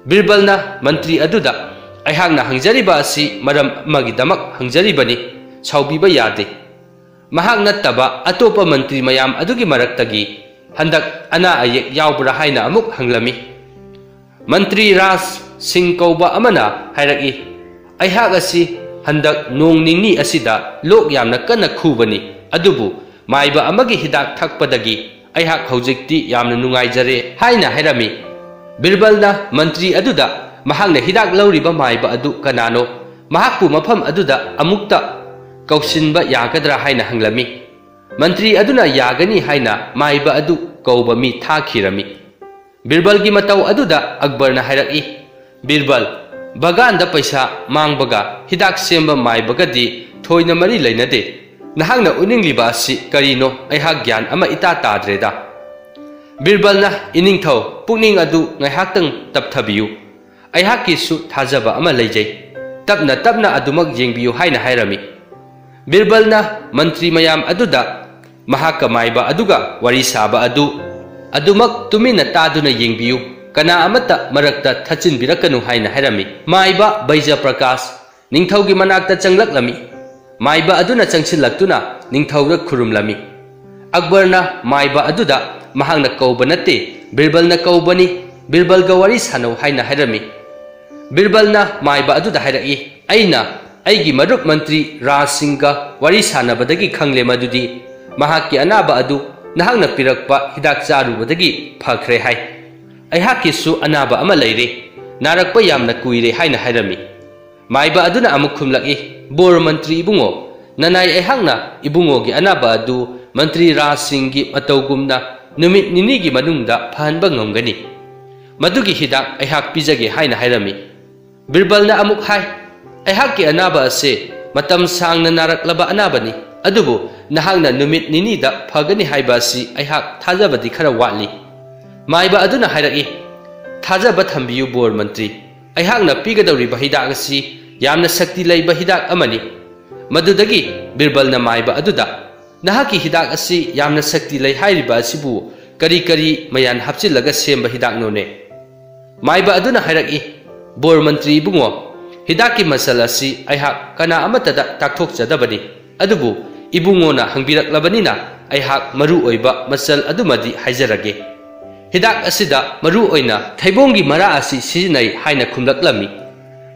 ꯕꯤꯔꯕꯜꯅ ꯃꯟꯇ꯭ꯔꯤ ꯑꯗꯨꯗ, "ꯑꯩꯍꯥꯛꯅ ꯍꯪꯖꯔꯤꯕ ꯑꯁꯤ ꯃꯔꯝ ꯑꯃꯒꯤꯗꯃꯛ ꯍꯪꯖꯔꯤꯕꯅꯤ, ꯁꯥꯎꯕꯤꯕ ꯌꯥꯗꯦ꯫ ꯃꯍꯥꯛ ꯅꯠꯇꯕ ꯑꯇꯣꯞꯄ ꯃꯟꯇ꯭ꯔꯤ ꯃꯌꯥꯝ ꯑꯗꯨꯒꯤ ꯃꯔꯛꯇꯒꯤ ꯍꯟꯗꯛ ꯑꯅꯥ ꯑꯌꯦꯛ ꯌꯥꯎꯕ꯭ꯔꯥ?" ꯍꯥꯏꯅ ꯑꯃꯨꯛ ꯍꯪꯂꯝꯃꯤ꯫ ꯃꯟꯇ꯭ꯔꯤ ꯔꯥꯖ ꯁꯤꯡ ꯀꯧꯕ ꯑꯃꯅ ꯍꯥꯏꯔꯛꯏ, "ꯑꯩꯍꯥꯛ ꯑꯁꯤ ꯍꯟꯗꯛ ꯅꯣꯡ ꯅꯤꯅꯤ ꯑꯁꯤꯗ ꯂꯣꯛ ꯌꯥꯝꯅ ꯀꯟꯅ ꯈꯨꯕꯅꯤ, ꯑꯗꯨꯕꯨ ꯃꯥꯏꯕ ꯑꯃꯒꯤ ꯍꯤꯗꯥꯛ ꯊꯛꯄꯗꯒꯤ ꯑꯩꯍꯥꯛ ꯍꯧꯖꯤꯛꯇꯤ ꯌꯥꯝꯅ ꯅꯨꯡꯉꯥꯏꯖꯔꯦ" ꯍꯥꯏꯅ ꯍꯥꯏꯔꯝꯃꯤ꯫ ꯕꯤꯔꯕꯜꯅ ꯃꯟꯇ꯭ꯔꯤ ꯑꯗꯨꯗ ꯃꯍꯥꯛꯅ ꯍꯤꯗꯥꯛ ꯂꯧꯔꯤꯕ ꯃꯥꯏꯕ ꯑꯗꯨ ꯀꯅꯥꯅꯣ, ꯃꯍꯥꯛꯄꯨ ꯃꯐꯝ ꯑꯗꯨꯗ ꯑꯃꯨꯛꯇ ꯀꯧꯁꯤꯟꯕ ꯌꯥꯒꯗ꯭ꯔꯥ ꯍꯥꯏꯅ ꯍꯪꯂꯝꯃꯤ꯫ ꯃꯟꯇ꯭ꯔꯤ ꯑꯗꯨꯅ ꯌꯥꯒꯅꯤ ꯍꯥꯏꯅ ꯃꯥꯏꯕ ꯑꯗꯨ ꯀꯧꯕ ꯃꯤ ꯊꯥꯈꯤꯔꯝꯃꯤ꯫ ꯕꯤꯔꯕꯜꯒꯤ ꯃꯇꯧ ꯑꯗꯨꯗ ꯑꯛꯕꯔꯅ ꯍꯥꯏꯔꯛꯏ, "ꯕꯤꯔꯕꯜ, ꯕꯒꯥꯟꯗ ꯄꯩꯁꯥ ꯃꯥꯡꯕꯒ ꯍꯤꯗꯥꯛ ꯁꯦꯝꯕ ꯃꯥꯏꯕꯒꯗꯤ ꯊꯣꯏꯅ ꯃꯔꯤ ꯂꯩꯅꯗꯦ꯫ ꯅꯍꯥꯛꯅ ꯎꯠꯅꯤꯡꯂꯤꯕ ꯑꯁꯤ ꯀꯔꯤꯅꯣ? ꯑꯩꯍꯥꯛ ꯒ꯭ꯌꯥꯟ ꯑꯃ ꯏꯇꯥ ꯇꯥꯗ꯭ꯔꯦꯗ꯫" ꯕꯤꯔꯕꯜꯅ, "ꯏꯅꯤꯡꯊꯧ, ꯄꯨꯛꯅꯤꯡ ꯑꯗꯨ ꯉꯥꯏꯍꯥꯛꯇꯪ ꯇꯞꯊꯕꯤꯌꯨ꯫ ꯑꯩꯍꯥꯛꯀꯤꯁꯨ ꯊꯥꯖꯕ ꯑꯃ ꯂꯩꯖꯩ꯫ ꯇꯞꯅ ꯇꯞꯅ ꯑꯗꯨꯃꯛ ꯌꯦꯡꯕꯤꯌꯨ" ꯍꯥꯏꯅ ꯍꯥꯏꯔꯝꯃꯤ꯫ ꯕꯤꯔꯕꯜꯅ ꯃꯟꯇ꯭ꯔꯤ ꯃꯌꯥꯝ ꯑꯗꯨꯗ ꯃꯍꯥꯛꯀ ꯃꯥꯏꯕ ꯑꯗꯨꯒ ꯋꯥꯔꯤ ꯁꯥꯕ ꯑꯗꯨ ꯑꯗꯨꯃꯛ ꯇꯨꯃꯤꯟꯅ ꯇꯥꯗꯨꯅ ꯌꯦꯡꯕꯤꯌꯨ, ꯀꯅꯥ ꯑꯃꯠꯇ ꯃꯔꯛꯇ ꯊꯠꯆꯤꯟꯕꯤꯔꯛꯀꯅꯨ ꯍꯥꯏꯅ ꯍꯥꯏꯔꯝꯃꯤ꯫ ꯃꯥꯏꯕ ꯕꯩꯖ ꯄ꯭ꯔꯀꯥꯁ ꯅꯤꯡꯊꯧꯒꯤ ꯃꯅꯥꯛꯇ ꯆꯪꯂꯛꯂꯝꯃꯤ꯫ ꯃꯥꯏꯕ ꯑꯗꯨꯅ ꯆꯪꯁꯤꯜꯂꯛꯇꯨꯅ ꯅꯤꯡꯊꯧꯗ ꯈꯨꯔꯨꯝꯂꯝꯃꯤ꯫ ꯑꯛꯕꯔꯅ ꯃꯥꯏꯕ ꯑꯗꯨꯗ, "ꯃꯍꯥꯛꯅ ꯀꯧꯕ ꯅꯠꯇꯦ, ꯕꯤꯔꯕꯜꯅ ꯀꯧꯕꯅꯤ, ꯕꯤꯔꯕꯜꯒ ꯋꯥꯔꯤ ꯁꯥꯟꯅꯧ" ꯍꯥꯏꯅ ꯍꯥꯏꯔꯝꯃꯤ꯫ ꯕꯤꯔꯕꯜꯅ ꯃꯥꯏꯕ ꯑꯗꯨꯗ ꯍꯥꯏꯔꯛꯏ, "ꯑꯩꯅ ꯑꯩꯒꯤ ꯃꯔꯨꯞ ꯃꯟꯇ꯭ꯔꯤ ꯔꯥꯖ ꯁꯤꯡꯒ ꯋꯥꯔꯤ ꯁꯥꯟꯅꯕꯗꯒꯤ ꯈꯪꯂꯦ ꯃꯗꯨꯗꯤ ꯃꯍꯥꯛꯀꯤ ꯑꯅꯥꯕ ꯑꯗꯨ ꯅꯍꯥꯛꯅ ꯄꯤꯔꯛꯄ ꯍꯤꯗꯥꯛ ꯆꯥꯔꯨꯕꯗꯒꯤ ꯐꯈ꯭ꯔꯦ ꯍꯥꯏ꯫ ꯑꯩꯍꯥꯛꯀꯤꯁꯨ ꯑꯅꯥꯕ ꯑꯃ ꯂꯩꯔꯦ, ꯅꯥꯔꯛꯄ ꯌꯥꯝꯅ ꯀꯨꯏꯔꯦ" ꯍꯥꯏꯅ ꯍꯥꯏꯔꯝꯃꯤ꯫ ꯃꯥꯏꯕ ꯑꯗꯨꯅ ꯑꯃꯨꯛ ꯈꯨꯝꯂꯛꯏ, "ꯕꯣꯔ ꯃꯟꯇ꯭ꯔꯤ ꯏꯕꯨꯡꯉꯣ, ꯅꯅꯥꯏ ꯑꯩꯍꯥꯛꯅ ꯏꯕꯨꯡꯉꯣꯒꯤ ꯑꯅꯥꯕ ꯑꯗꯨ ꯃꯟꯇ꯭ꯔꯤ ꯔꯥꯖ ꯁꯤꯡꯒꯤ ꯃꯇꯧꯒꯨꯝꯅ ꯅꯨꯃꯤꯠ ꯅꯤꯅꯤꯒꯤ ꯃꯅꯨꯡꯗ ꯐꯍꯟꯕ ꯉꯝꯒꯅꯤ꯫ ꯃꯗꯨꯒꯤ ꯍꯤꯗꯥꯛ ꯑꯩꯍꯥꯛ ꯄꯤꯖꯒꯦ" ꯍꯥꯏꯅ ꯍꯥꯏꯔꯝꯃꯤ꯫ ꯕꯤꯔꯕꯜꯅ ꯑꯃꯨꯛ ꯍꯥꯏ, "ꯑꯩꯍꯥꯛꯀꯤ ꯑꯅꯥꯕ ꯑꯁꯤ ꯃꯇꯝ ꯁꯥꯡꯅ ꯅꯥꯔꯛꯂꯕ ꯑꯅꯥꯕꯅꯤ, ꯑꯗꯨꯕꯨ ꯅꯍꯥꯛꯅ ꯅꯨꯃꯤꯠ ꯅꯤꯅꯤꯗ ꯐꯒꯅꯤ ꯍꯥꯏꯕ ꯑꯁꯤ ꯑꯩꯍꯥꯛ ꯊꯥꯖꯕꯗꯤ ꯈꯔ ꯋꯥꯠꯂꯤ꯫" ꯃꯥꯏꯕ ꯑꯗꯨꯅ ꯍꯥꯏꯔꯛꯏ, "ꯊꯥꯖꯕ ꯊꯝꯕꯤꯌꯨ ꯕꯣꯔ ꯃꯟꯇ꯭ꯔꯤ, ꯑꯩꯍꯥꯛꯅ ꯄꯤꯒꯗꯧꯔꯤꯕ ꯍꯤꯗꯥꯛ ꯑꯁꯤ ꯌꯥꯝꯅ ꯁꯛꯇꯤ ꯂꯩꯕ ꯍꯤꯗꯥꯛ ꯑꯃꯅꯤ꯫" ꯃꯗꯨꯗꯒꯤ ꯕꯤꯔꯕꯜꯅ ꯃꯥꯏꯕ ꯑꯗꯨꯗ, "ꯅꯍꯥꯛꯀꯤ ꯍꯤꯗꯥꯛ ꯑꯁꯤ ꯌꯥꯝꯅ ꯁꯛꯇꯤ ꯂꯩ ꯍꯥꯏꯔꯤꯕ ꯑꯁꯤꯕꯨ ꯀꯔꯤ ꯀꯔꯤ ꯃꯌꯥꯟ ꯍꯥꯞꯆꯤꯜꯂꯒ ꯁꯦꯝꯕ ꯍꯤꯗꯥꯛꯅꯣꯅꯦ?" ꯃꯥꯏꯕ ꯑꯗꯨꯅ ꯍꯥꯏꯔꯛꯏ, "ꯕꯣꯔ ꯃꯟꯇ꯭ꯔꯤ ꯏꯕꯨꯡꯉꯣ, ꯍꯤꯗꯥꯛꯀꯤ ꯃꯆꯜ ꯑꯁꯤ ꯑꯩꯍꯥꯛ ꯀꯅꯥ ꯑꯃꯠꯇꯗ ꯇꯥꯛꯊꯣꯛꯆꯗꯕꯅꯤ, ꯑꯗꯨꯕꯨ ꯏꯕꯨꯡꯉꯣꯅ ꯍꯪꯕꯤꯔꯛꯂꯕꯅꯤꯅ ꯑꯩꯍꯥꯛ ꯃꯔꯨ ꯑꯣꯏꯕ ꯃꯆꯜ ꯑꯗꯨꯃꯗꯤ ꯍꯥꯏꯖꯔꯒꯦ꯫ ꯍꯤꯗꯥꯛ ꯑꯁꯤꯗ ꯃꯔꯨ ꯑꯣꯏꯅ ꯊꯩꯕꯣꯡꯒꯤ ꯃꯔꯥ ꯑꯁꯤ ꯁꯤꯖꯤꯟꯅꯩ" ꯍꯥꯏꯅ ꯈꯨꯝꯂꯛꯂꯝꯃꯤ꯫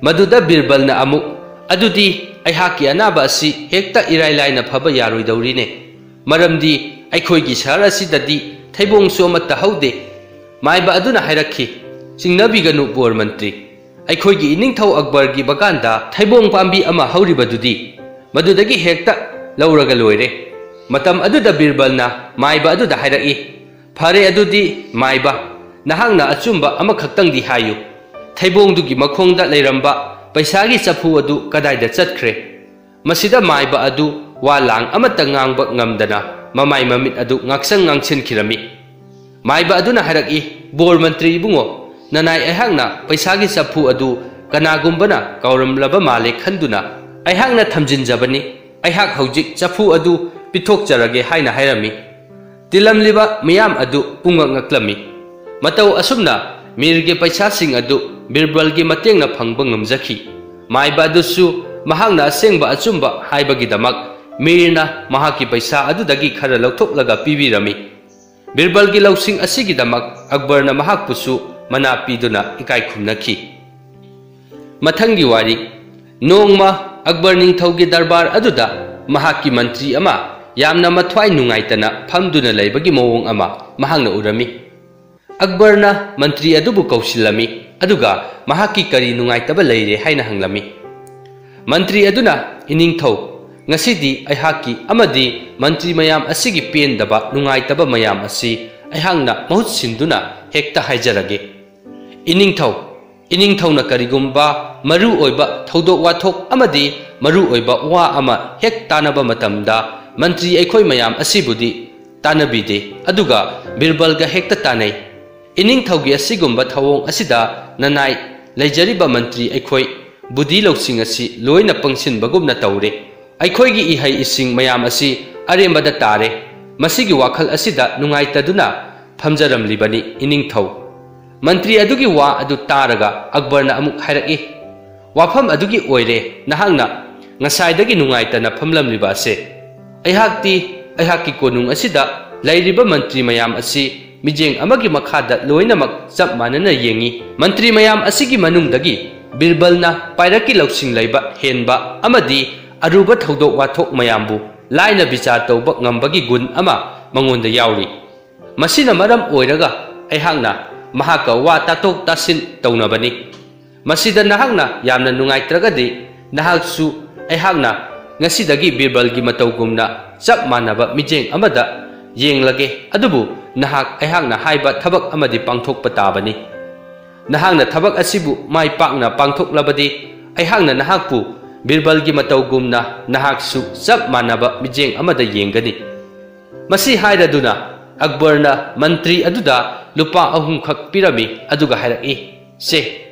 ꯃꯗꯨꯗ ꯕꯤꯔꯕꯜꯅ ꯑꯃꯨꯛ, "ꯑꯗꯨꯗꯤ ꯑꯩꯍꯥꯛꯀꯤ ꯑꯅꯥꯕ ꯑꯁꯤ ꯍꯦꯛꯇ ꯏꯔꯥꯏ ꯂꯥꯏꯅ ꯐꯕ ꯌꯥꯔꯣꯏꯗꯧꯔꯤꯅꯦ, ꯃꯔꯝꯗꯤ ꯑꯩꯈꯣꯏꯒꯤ ꯁꯍꯔ ꯑꯁꯤꯗꯗꯤ ꯊꯩꯕꯣꯡꯁꯨ ꯑꯃꯠꯇ ꯍꯧꯗꯦ꯫" ꯃꯥꯏꯕ ꯑꯗꯨꯅ ꯍꯥꯏꯔꯛꯈꯤ, "ꯆꯤꯡꯅꯕꯤꯒꯅꯨ ꯕꯣꯔ ꯃꯟꯇ꯭ꯔꯤ, ꯑꯩꯈꯣꯏꯒꯤ ꯏꯅꯤꯡꯊꯧ ꯑꯛꯕꯔꯒꯤ ꯕꯒꯥꯟꯗ ꯊꯩꯕꯣꯡ ꯄꯥꯝꯕꯤ ꯑꯃ ꯍꯧꯔꯤꯕꯗꯨꯗꯤ, ꯃꯗꯨꯗꯒꯤ ꯍꯦꯛꯇ ꯂꯧꯔꯒ ꯂꯣꯏꯔꯦ꯫ ꯃꯇꯝ ꯑꯗꯨꯗ ꯕꯤꯔꯕꯜꯅ ꯃꯥꯏꯕ ꯑꯗꯨꯗ ꯍꯥꯏꯔꯛꯏ, "ꯐꯔꯦ, ꯑꯗꯨꯗꯤ ꯃꯥꯏꯕ, ꯅꯍꯥꯛꯅ ꯑꯆꯨꯝꯕ ꯑꯃꯈꯛꯇꯪꯗꯤ ꯍꯥꯏꯌꯨ꯫ ꯊꯩꯕꯣꯡꯗꯨꯒꯤ ꯃꯈꯣꯡꯗ ꯂꯩꯔꯝꯕ ꯄꯩꯁꯥꯒꯤ ꯆꯐꯨ ꯑꯗꯨ ꯀꯗꯥꯏꯗ ꯆꯠꯈ꯭ꯔꯦ?" ꯃꯁꯤꯗ ꯃꯥꯏꯕ ꯑꯗꯨ ꯋꯥ ꯂꯥꯡ ꯑꯃꯠꯇ ꯉꯥꯡꯕ ꯉꯝꯗꯅ ꯃꯃꯥꯏ ꯃꯃꯤꯠ ꯑꯗꯨ ꯉꯥꯛꯁꯪ ꯉꯥꯡꯁꯤꯟꯈꯤꯔꯝꯃꯤ꯫ ꯃꯥꯏꯕ ꯑꯗꯨꯅ ꯍꯥꯏꯔꯛꯏ, "ꯕꯣꯔ ꯃꯟꯇ꯭ꯔꯤ ꯏꯕꯨꯡꯉꯣ, ꯅꯅꯥꯏ ꯑꯩꯍꯥꯛꯅ ꯄꯩꯁꯥꯒꯤ ꯆꯐꯨ ꯑꯗꯨ ꯀꯅꯥꯒꯨꯝꯕꯅ ꯀꯥꯎꯔꯝꯂꯕ ꯃꯥꯜꯂꯦ ꯈꯟꯗꯨꯅ ꯑꯩꯍꯥꯛꯅ ꯊꯝꯖꯤꯟꯖꯕꯅꯤ꯫ ꯑꯩꯍꯥꯛ ꯍꯧꯖꯤꯛ ꯆꯐꯨ ꯑꯗꯨ ꯄꯤꯊꯣꯛꯆꯔꯒꯦ" ꯍꯥꯏꯅ ꯍꯥꯏꯔꯝꯃꯤ꯫ ꯇꯤꯜꯂꯝꯂꯤꯕ ꯃꯤꯌꯥꯝ ꯑꯗꯨ ꯄꯨꯡꯉꯛ ꯉꯛꯂꯝꯃꯤ꯫ ꯃꯇꯧ ꯑꯁꯨꯝꯅ ꯃꯤꯔꯒꯤ ꯄꯩꯁꯥꯁꯤꯡ ꯑꯗꯨ ꯕꯤꯔꯕꯜꯒꯤ ꯃꯇꯦꯡꯅ ꯐꯪꯕ ꯉꯝꯖꯈꯤ꯫ ꯃꯥꯏꯕ ꯑꯗꯨꯁꯨ ꯃꯍꯥꯛꯅ ꯑꯁꯦꯡꯕ ꯑꯆꯨꯝꯕ ꯍꯥꯏꯕꯒꯤꯗꯃꯛ ꯃꯤꯔꯅ ꯃꯍꯥꯛꯀꯤ ꯄꯩꯁꯥ ꯑꯗꯨꯗꯒꯤ ꯈꯔ ꯂꯧꯊꯣꯛꯂꯒ ꯄꯤꯕꯤꯔꯝꯃꯤ꯫ ꯕꯤꯔꯕꯜꯒꯤ ꯂꯧꯁꯤꯡ ꯑꯁꯤꯒꯤꯗꯃꯛ ꯑꯛꯕꯔꯅ ꯃꯍꯥꯛꯄꯨꯁꯨ ꯃꯅꯥ ꯄꯤꯗꯨꯅ ꯏꯀꯥꯏ ꯈꯨꯝꯅꯈꯤ꯫ ꯃꯊꯪꯒꯤ ꯋꯥꯔꯤ꯫ ꯅꯣꯡꯃ ꯑꯛꯕꯔ ꯅꯤꯡꯊꯧꯒꯤ ꯗꯔꯕꯥꯔ ꯑꯗꯨꯗ ꯃꯍꯥꯛꯀꯤ ꯃꯟꯇ꯭ꯔꯤ ꯑꯃ ꯌꯥꯝꯅ ꯃꯊ꯭ꯋꯥꯏ ꯅꯨꯡꯉꯥꯏꯇꯅ ꯐꯝꯗꯨꯅ ꯂꯩꯕꯒꯤ ꯃꯑꯣꯡ ꯑꯃ ꯃꯍꯥꯛꯅ ꯎꯔꯝꯃꯤ꯫ ꯑꯛꯕꯔꯅ ꯃꯟꯇ꯭ꯔꯤ ꯑꯗꯨꯕꯨ ꯀꯧꯁꯤꯜꯂꯝꯃꯤ, ꯑꯗꯨꯒ ꯃꯍꯥꯛꯀꯤ ꯀꯔꯤ ꯅꯨꯡꯉꯥꯏꯇꯕ ꯂꯩꯔꯦ ꯍꯥꯏꯅ ꯍꯪꯂꯝꯃꯤ꯫ ꯃꯟꯇ꯭ꯔꯤ ꯑꯗꯨꯅ, "ꯏꯅꯤꯡꯊꯧ, ꯉꯁꯤꯗꯤ ꯑꯩꯍꯥꯛꯀꯤ ꯑꯃꯗꯤ ꯃꯟꯇ꯭ꯔꯤ ꯃꯌꯥꯝ ꯑꯁꯤꯒꯤ ꯄꯦꯟꯗꯕ, ꯅꯨꯡꯉꯥꯏꯇꯕ ꯃꯌꯥꯝ ꯑꯁꯤ ꯑꯩꯍꯥꯛꯅ ꯃꯍꯨꯠ ꯁꯤꯟꯗꯨꯅ ꯍꯦꯛꯇ ꯍꯥꯏꯖꯔꯒꯦ꯫ ꯏꯅꯤꯡꯊꯧ, ꯏꯅꯤꯡꯊꯧꯅ ꯀꯔꯤꯒꯨꯝꯕ ꯃꯔꯨ ꯑꯣꯏꯕ ꯊꯧꯗꯣꯛ ꯋꯥꯊꯣꯛ ꯑꯃꯗꯤ ꯃꯔꯨ ꯑꯣꯏꯕ ꯋꯥ ꯑꯃ ꯍꯦꯛ ꯇꯥꯟꯅꯕ ꯃꯇꯝꯗ ꯃꯟꯇ꯭ꯔꯤ ꯑꯩꯈꯣꯏ ꯃꯌꯥꯝ ꯑꯁꯤꯕꯨꯗꯤ ꯇꯥꯟꯅꯕꯤꯗꯦ, ꯑꯗꯨꯒ ꯕꯤꯔꯕꯜꯒ ꯍꯦꯛꯇ ꯇꯥꯟꯅꯩ꯫ ꯏꯅꯤꯡꯊꯧꯒꯤ ꯑꯁꯤꯒꯨꯝꯕ ꯊꯧꯑꯣꯡ ꯑꯁꯤꯗ ꯅꯅꯥꯏ ꯂꯩꯖꯔꯤꯕ ꯃꯟꯇ꯭ꯔꯤ ꯑꯩꯈꯣꯏ ꯕꯨꯙꯤ ꯂꯧꯁꯤꯡ ꯑꯁꯤ ꯂꯣꯏꯅ ꯄꯪꯁꯤꯟꯕꯒꯨꯝꯅ ꯇꯧꯔꯦ꯫ ꯑꯩꯈꯣꯏꯒꯤ ꯏꯍꯩ ꯏꯁꯤꯡ ꯃꯌꯥꯝ ꯑꯁꯤ ꯑꯔꯦꯝꯕꯗ ꯇꯥꯔꯦ꯫ ꯃꯁꯤꯒꯤ ꯋꯥꯈꯜ ꯑꯁꯤꯗ ꯅꯨꯡꯉꯥꯏꯇꯗꯨꯅ ꯐꯝꯖꯔꯝꯂꯤꯕꯅꯤ ꯏꯅꯤꯡꯊꯧ꯫" ꯃꯟꯇ꯭ꯔꯤ ꯑꯗꯨꯒꯤ ꯋꯥ ꯑꯗꯨ ꯇꯥꯔꯒ ꯑꯛꯕꯔꯅ ꯑꯃꯨꯛ ꯍꯥꯏꯔꯛꯏ, "ꯋꯥꯐꯝ ꯑꯗꯨꯒꯤ ꯑꯣꯏꯔꯦ ꯅꯍꯥꯛꯅ ꯉꯁꯥꯏꯗꯒꯤ ꯅꯨꯡꯉꯥꯏꯇꯅ ꯐꯝꯂꯝꯂꯤꯕ ꯑꯁꯦ꯫ ꯑꯩꯍꯥꯛꯇꯤ ꯑꯩꯍꯥꯛꯀꯤ ꯀꯣꯅꯨꯡ ꯑꯁꯤꯗ ꯂꯩꯔꯤꯕ ꯃꯟꯇ꯭ꯔꯤ ꯃꯌꯥꯝ ꯑꯁꯤ ꯃꯤꯠꯌꯦꯡ ꯑꯃꯒꯤ ꯃꯈꯥꯗ ꯂꯣꯏꯅꯃꯛ ꯆꯞ ꯃꯥꯟꯅꯅ ꯌꯦꯡꯏ꯫ ꯃꯟꯇ꯭ꯔꯤ ꯃꯌꯥꯝ ꯑꯁꯤꯒꯤ ꯃꯅꯨꯡꯗꯒꯤ ꯕꯤꯔꯕꯜꯅ ꯄꯥꯏꯔꯛꯀꯤ ꯂꯧꯁꯤꯡ ꯂꯩꯕ ꯍꯦꯟꯕ ꯑꯃꯗꯤ ꯑꯔꯨꯕ ꯊꯧꯗꯣꯛ ꯋꯥꯊꯣꯛ ꯃꯌꯥꯝꯕꯨ ꯂꯥꯏꯅ ꯕꯤꯆꯥꯔ ꯇꯧꯕ ꯉꯝꯕꯒꯤ ꯒꯨꯟ ꯑꯃ ꯃꯉꯣꯟꯗ ꯌꯥꯎꯔꯤ꯫ ꯃꯁꯤꯅ ꯃꯔꯝ ꯑꯣꯏꯔꯒ ꯑꯩꯍꯥꯛꯅ ꯃꯍꯥꯛꯀ ꯋꯥ ꯇꯥꯊꯣꯛ ꯇꯥꯁꯤꯟ ꯇꯧꯅꯕꯅꯤ꯫ ꯃꯁꯤꯗ ꯅꯍꯥꯛꯅ ꯌꯥꯝꯅ ꯅꯨꯡꯉꯥꯏꯇ꯭ꯔꯒꯗꯤ ꯅꯍꯥꯛꯁꯨ ꯑꯩꯍꯥꯛꯅ ꯉꯁꯤꯗꯒꯤ ꯕꯤꯔꯕꯜꯒꯤ ꯃꯇꯧꯒꯨꯝꯅ ꯆꯞ ꯃꯥꯟꯅꯕ ꯃꯤꯠꯌꯦꯡ ꯑꯃꯗ ꯌꯦꯡꯂꯒꯦ, ꯑꯗꯨꯕꯨ ꯅꯍꯥꯛ ꯑꯩꯍꯥꯛꯅ ꯍꯥꯏꯕ ꯊꯕꯛ ꯑꯃꯗꯤ ꯄꯥꯡꯊꯣꯛꯄ ꯇꯥꯕꯅꯤ꯫ ꯅꯍꯥꯛꯅ ꯊꯕꯛ ꯑꯁꯤꯕꯨ ꯃꯥꯏ ꯄꯥꯛꯅ ꯄꯥꯡꯊꯣꯛꯂꯕꯗꯤ, ꯑꯩꯍꯥꯛꯅ ꯅꯍꯥꯛꯄꯨ ꯕꯤꯔꯕꯜꯒꯤ ꯃꯇꯧꯒꯨꯝꯅ ꯅꯍꯥꯛꯁꯨ ꯆꯞ ꯃꯥꯟꯅꯕ ꯃꯤꯠꯌꯦꯡ ꯑꯃꯗ ꯌꯦꯡꯒꯅꯤ꯫ ꯃꯁꯤ ꯍꯥꯏꯔꯗꯨꯅ ꯑꯛꯕꯔꯅ ꯃꯟꯇ꯭ꯔꯤ ꯑꯗꯨꯗ ꯂꯨꯄꯥ ꯑꯍꯨꯝꯈꯛ ꯄꯤꯔꯝꯃꯤ, ꯑꯗꯨꯒ ꯍꯥꯏꯔꯛꯏ, "ꯁꯦ,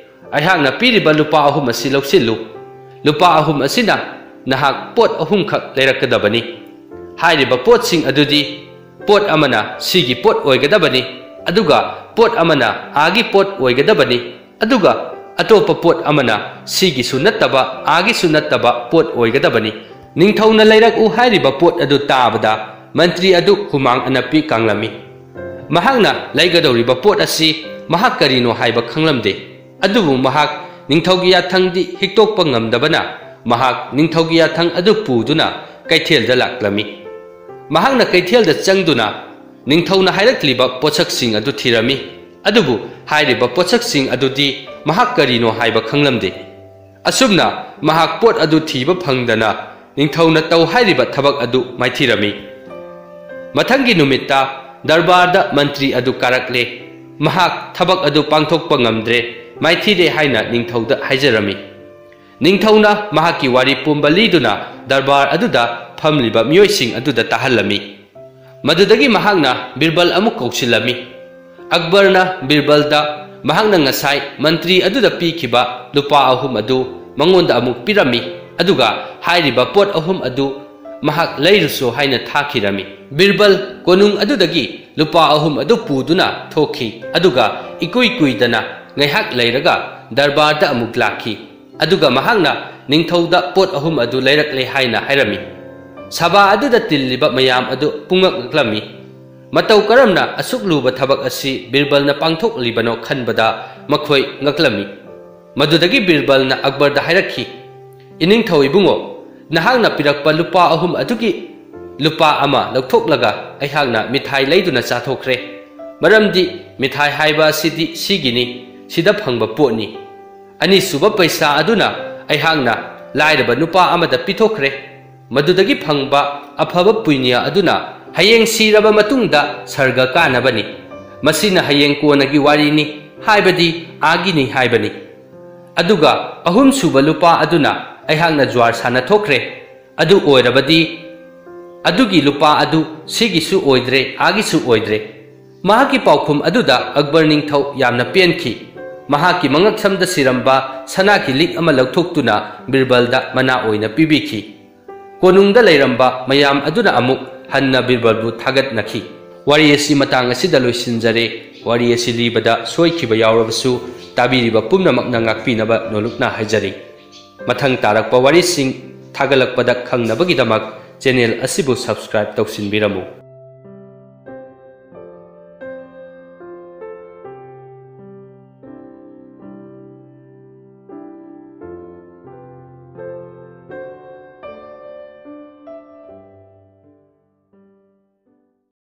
ꯑꯩꯍꯥꯛꯅ ꯄꯤꯔꯤꯕ ꯂꯨꯄꯥ ꯑꯍꯨꯝ ꯑꯁꯤ ꯂꯧꯁꯤꯜꯂꯨ꯫ ꯂꯨꯄꯥ ꯑꯍꯨꯝ ꯑꯁꯤꯅ ꯅꯍꯥꯛ ꯄꯣꯠ ꯑꯍꯨꯝꯈꯛ ꯂꯩꯔꯛꯀꯗꯕꯅꯤ꯫ ꯍꯥꯏꯔꯤꯕ ꯄꯣꯠꯁꯤꯡ ꯑꯗꯨꯗꯤ, ꯄꯣꯠ ꯑꯃꯅ ꯁꯤꯒꯤ ꯄꯣꯠ ꯑꯣꯏꯒꯗꯕꯅꯤ, ꯑꯗꯨꯒ ꯄꯣꯠ ꯑꯃꯅ ꯑꯥꯒꯤ ꯄꯣꯠ ꯑꯣꯏꯒꯗꯕꯅꯤ, ꯑꯗꯨꯒ ꯑꯇꯣꯞꯄ ꯄꯣꯠ ꯑꯃꯅ ꯁꯤꯒꯤꯁꯨ ꯅꯠꯇꯕ, ꯑꯥꯒꯤꯁꯨ ꯅꯠꯇꯕ ꯄꯣꯠ ꯑꯣꯏꯒꯗꯕꯅꯤ꯫" ꯅꯤꯡꯊꯧꯅ "ꯂꯩꯔꯛꯎ" ꯍꯥꯏꯔꯤꯕ ꯄꯣꯠ ꯑꯗꯨ ꯇꯥꯕꯗ, ꯃꯟꯇ꯭ꯔꯤ ꯑꯗꯨ ꯍꯨꯃꯥꯡ ꯑꯅꯞꯄꯤ ꯀꯥꯡꯂꯝꯃꯤ꯫ ꯃꯍꯥꯛꯅ ꯂꯩꯒꯗꯧꯔꯤꯕ ꯄꯣꯠ ꯑꯁꯤ ꯃꯍꯥꯛ ꯀꯔꯤꯅꯣ ꯍꯥꯏꯕ ꯈꯪꯂꯝꯗꯦ꯫ ꯑꯗꯨꯕꯨ ꯃꯍꯥꯛ ꯅꯤꯡꯊꯧꯒꯤ ꯌꯥꯊꯪꯗꯤ ꯍꯤꯛꯇꯣꯛꯄ ꯉꯝꯗꯕꯅ, ꯃꯍꯥꯛ ꯅꯤꯡꯊꯧꯒꯤ ꯌꯥꯊꯪ ꯑꯗꯨ ꯄꯨꯗꯨꯅ ꯀꯩꯊꯦꯜꯗ ꯂꯥꯛꯂꯝꯃꯤ꯫ ꯃꯍꯥꯛꯅ ꯀꯩꯊꯦꯜꯗ ꯆꯪꯗꯨꯅ ꯅꯤꯡꯊꯧꯅ ꯍꯥꯏꯔꯛꯂꯤꯕ ꯄꯣꯠꯁꯛꯁꯤꯡ ꯑꯗꯨ ꯊꯤꯔꯝꯃꯤ, ꯑꯗꯨꯕꯨ ꯍꯥꯏꯔꯤꯕ ꯄꯣꯠꯁꯛꯁꯤꯡ ꯑꯗꯨꯗꯤ ꯃꯍꯥꯛ ꯀꯔꯤꯅꯣ ꯍꯥꯏꯕ ꯈꯪꯂꯝꯗꯦ꯫ ꯑꯁꯨꯝꯅ ꯃꯍꯥꯛ ꯄꯣꯠ ꯑꯗꯨ ꯊꯤꯕ ꯐꯪꯗꯅ, ꯅꯤꯡꯊꯧꯅ ꯇꯧ ꯍꯥꯏꯔꯤꯕ ꯊꯕꯛ ꯑꯗꯨ ꯃꯥꯏꯊꯤꯔꯝꯃꯤ꯫ ꯃꯊꯪꯒꯤ ꯅꯨꯃꯤꯠꯇ ꯗꯔꯕꯥꯔꯗ ꯃꯟꯇ꯭ꯔꯤ ꯑꯗꯨ ꯀꯥꯔꯛꯂꯦ꯫ ꯃꯍꯥꯛ ꯊꯕꯛ ꯑꯗꯨ ꯄꯥꯡꯊꯣꯛꯄ ꯉꯝꯗ꯭ꯔꯦ, ꯃꯥꯏꯊꯤꯔꯦ ꯍꯥꯏꯅ ꯅꯤꯡꯊꯧꯗ ꯍꯥꯏꯖꯔꯝꯃꯤ꯫ ꯅꯤꯡꯊꯧꯅ ꯃꯍꯥꯛꯀꯤ ꯋꯥꯔꯤ ꯄꯨꯝꯕ ꯂꯤꯗꯨꯅ ꯗꯔꯕꯥꯔ ꯑꯗꯨꯗ ꯐꯝꯂꯤꯕ ꯃꯤꯑꯣꯏꯁꯤꯡ ꯑꯗꯨꯗ ꯇꯥꯍꯜꯂꯝꯃꯤ꯫ ꯃꯗꯨꯗꯒꯤ ꯃꯍꯥꯛꯅ ꯕꯤꯔꯕꯜ ꯑꯃꯨꯛ ꯀꯧꯁꯤꯜꯂꯝꯃꯤ꯫ ꯑꯛꯕꯔꯅ ꯕꯤꯔꯕꯜꯗ ꯃꯍꯥꯛꯅ ꯉꯁꯥꯏ ꯃꯟꯇ꯭ꯔꯤ ꯑꯗꯨꯗ ꯄꯤꯈꯤꯕ ꯂꯨꯄꯥ ꯑꯍꯨꯝ ꯑꯗꯨ ꯃꯉꯣꯟꯗ ꯑꯃꯨꯛ ꯄꯤꯔꯝꯃꯤ, ꯑꯗꯨꯒ ꯍꯥꯏꯔꯤꯕ ꯄꯣꯠ ꯑꯍꯨꯝ ꯑꯗꯨ ꯃꯍꯥꯛ ꯂꯩꯔꯨꯁꯨ ꯍꯥꯏꯅ ꯊꯥꯈꯤꯔꯝꯃꯤ꯫ ꯕꯤꯔꯕꯜ ꯀꯣꯅꯨꯡ ꯑꯗꯨꯗꯒꯤ ꯂꯨꯄꯥ ꯑꯍꯨꯝ ꯑꯗꯨ ꯄꯨꯗꯨꯅ ꯊꯣꯛꯈꯤ, ꯑꯗꯨꯒ ꯏꯀꯨꯏ ꯀꯨꯏꯗꯅ ꯉꯥꯏꯍꯥꯛ ꯂꯩꯔꯒ ꯗꯔꯕꯥꯔꯗ ꯑꯃꯨꯛ ꯂꯥꯛꯈꯤ꯫ ꯑꯗꯨꯒ ꯃꯍꯥꯛꯅ ꯅꯤꯡꯊꯧꯗ ꯄꯣꯠ ꯑꯍꯨꯝ ꯑꯗꯨ ꯂꯩꯔꯛꯂꯦ ꯍꯥꯏꯅ ꯍꯥꯏꯔꯝꯃꯤ꯫ ꯁꯚꯥ ꯑꯗꯨꯗ ꯇꯤꯜꯂꯤꯕ ꯃꯌꯥꯝ ꯑꯗꯨ ꯄꯨꯡꯉꯛ ꯉꯛꯂꯝꯃꯤ꯫ ꯃꯇꯧ ꯀꯔꯝꯅ ꯑꯁꯨꯛ ꯂꯨꯕ ꯊꯕꯛ ꯑꯁꯤ ꯕꯤꯔꯕꯜꯅ ꯄꯥꯡꯊꯣꯛꯂꯤꯕꯅꯣ ꯈꯟꯕꯗ ꯃꯈꯣꯏ ꯉꯛꯂꯝꯃꯤ꯫ ꯃꯗꯨꯗꯒꯤ ꯕꯤꯔꯕꯜꯅ ꯑꯛꯕꯔꯗ ꯍꯥꯏꯔꯛꯈꯤ, "ꯏꯅꯤꯡꯊꯧ ꯏꯕꯨꯡꯉꯣ, ꯅꯍꯥꯛꯅ ꯄꯤꯔꯛꯄ ꯂꯨꯄꯥ ꯑꯍꯨꯝ ꯑꯗꯨꯒꯤ ꯂꯨꯄꯥ ꯑꯃ ꯂꯧꯊꯣꯛꯂꯒ ꯑꯩꯍꯥꯛꯅ ꯃꯤꯊꯥꯏ ꯂꯩꯗꯨꯅ ꯆꯥꯊꯣꯛꯈ꯭ꯔꯦ꯫ ꯃꯔꯝꯗꯤ ꯃꯤꯊꯥꯏ ꯍꯥꯏꯕ ꯑꯁꯤꯗꯤ ꯁꯤꯒꯤꯅꯤ, ꯁꯤꯗ ꯐꯪꯕ ꯄꯣꯠꯅꯤ꯫ ꯑꯅꯤꯁꯨꯕ ꯄꯩꯁꯥ ꯑꯗꯨꯅ ꯑꯩꯍꯥꯛꯅ ꯂꯥꯏꯔꯕ ꯅꯨꯄꯥ ꯑꯃꯗ ꯄꯤꯊꯣꯛꯈ꯭ꯔꯦ꯫ ꯃꯗꯨꯗꯒꯤ ꯐꯪꯕ ꯑꯐꯕ ꯄꯨꯅ꯭ꯌ ꯑꯗꯨꯅ ꯍꯌꯦꯡ ꯁꯤꯔꯕ ꯃꯇꯨꯡꯗ ꯁꯔꯒ ꯀꯥꯅꯕꯅꯤ꯫ ꯃꯁꯤꯅ ꯍꯌꯦꯡ ꯀꯣꯟꯅꯒꯤ ꯋꯥꯔꯤꯅꯤ, ꯍꯥꯏꯕꯗꯤ ꯑꯥꯒꯤꯅꯤ ꯍꯥꯏꯕꯅꯤ꯫ ꯑꯗꯨꯒ ꯑꯍꯨꯝꯁꯨꯕ ꯂꯨꯄꯥ ꯑꯗꯨꯅ ꯑꯩꯍꯥꯛꯅ ꯖ꯭ꯋꯥꯔ ꯁꯥꯟꯅꯊꯣꯛꯈ꯭ꯔꯦ꯫ ꯑꯗꯨ ꯑꯣꯏꯔꯕꯗꯤ ꯑꯗꯨꯒꯤ ꯂꯨꯄꯥ ꯑꯗꯨ ꯁꯤꯒꯤꯁꯨ ꯑꯣꯏꯗ꯭ꯔꯦ, ꯑꯥꯒꯤꯁꯨ ꯑꯣꯏꯗ꯭ꯔꯦ꯫ ꯃꯍꯥꯛꯀꯤ ꯄꯥꯎꯈꯨꯝ ꯑꯗꯨꯗ ꯑꯛꯕꯔ ꯅꯤꯡꯊꯧ ꯌꯥꯝꯅ ꯄꯦꯟꯈꯤ꯫ ꯃꯍꯥꯛꯀꯤ ꯃꯉꯛꯁꯝꯗ ꯁꯤꯔꯝꯕ ꯁꯅꯥꯒꯤ ꯂꯤꯛ ꯑꯃ ꯂꯧꯊꯣꯛꯇꯨꯅ ꯕꯤꯔꯕꯜꯗ ꯃꯅꯥ ꯑꯣꯏꯅ ꯄꯤꯕꯤꯈꯤ꯫ ꯀꯣꯅꯨꯡꯗ ꯂꯩꯔꯝꯕ ꯃꯌꯥꯝ ꯑꯗꯨꯅ ꯑꯃꯨꯛ ꯍꯟꯅ ꯕꯤꯔꯕꯜꯕꯨ ꯊꯥꯒꯠꯅꯈꯤ꯫ ꯋꯥꯔꯤ ꯑꯁꯤ ꯃꯇꯥꯡ ꯑꯁꯤꯗ ꯂꯣꯏꯁꯤꯟꯖꯔꯦ꯫ ꯋꯥꯔꯤ ꯑꯁꯤ ꯂꯤꯕꯗ ꯁꯣꯏꯈꯤꯕ ꯌꯥꯎꯔꯕꯁꯨ ꯇꯥꯕꯤꯔꯤꯕ ꯄꯨꯝꯅꯃꯛꯅ ꯉꯥꯛꯄꯤꯅꯕ ꯅꯣꯂꯨꯛꯅ ꯍꯥꯏꯖꯔꯤ꯫ ꯃꯊꯪ ꯇꯥꯔꯛꯄ ꯋꯥꯔꯤꯁꯤꯡ ꯊꯥꯒꯠꯂꯛꯄꯗ ꯈꯪꯅꯕꯒꯤꯗꯃꯛ channel ꯑꯁꯤꯕꯨ subscribe ꯇꯧꯁꯤꯟꯕꯤꯔꯝꯃꯨ꯫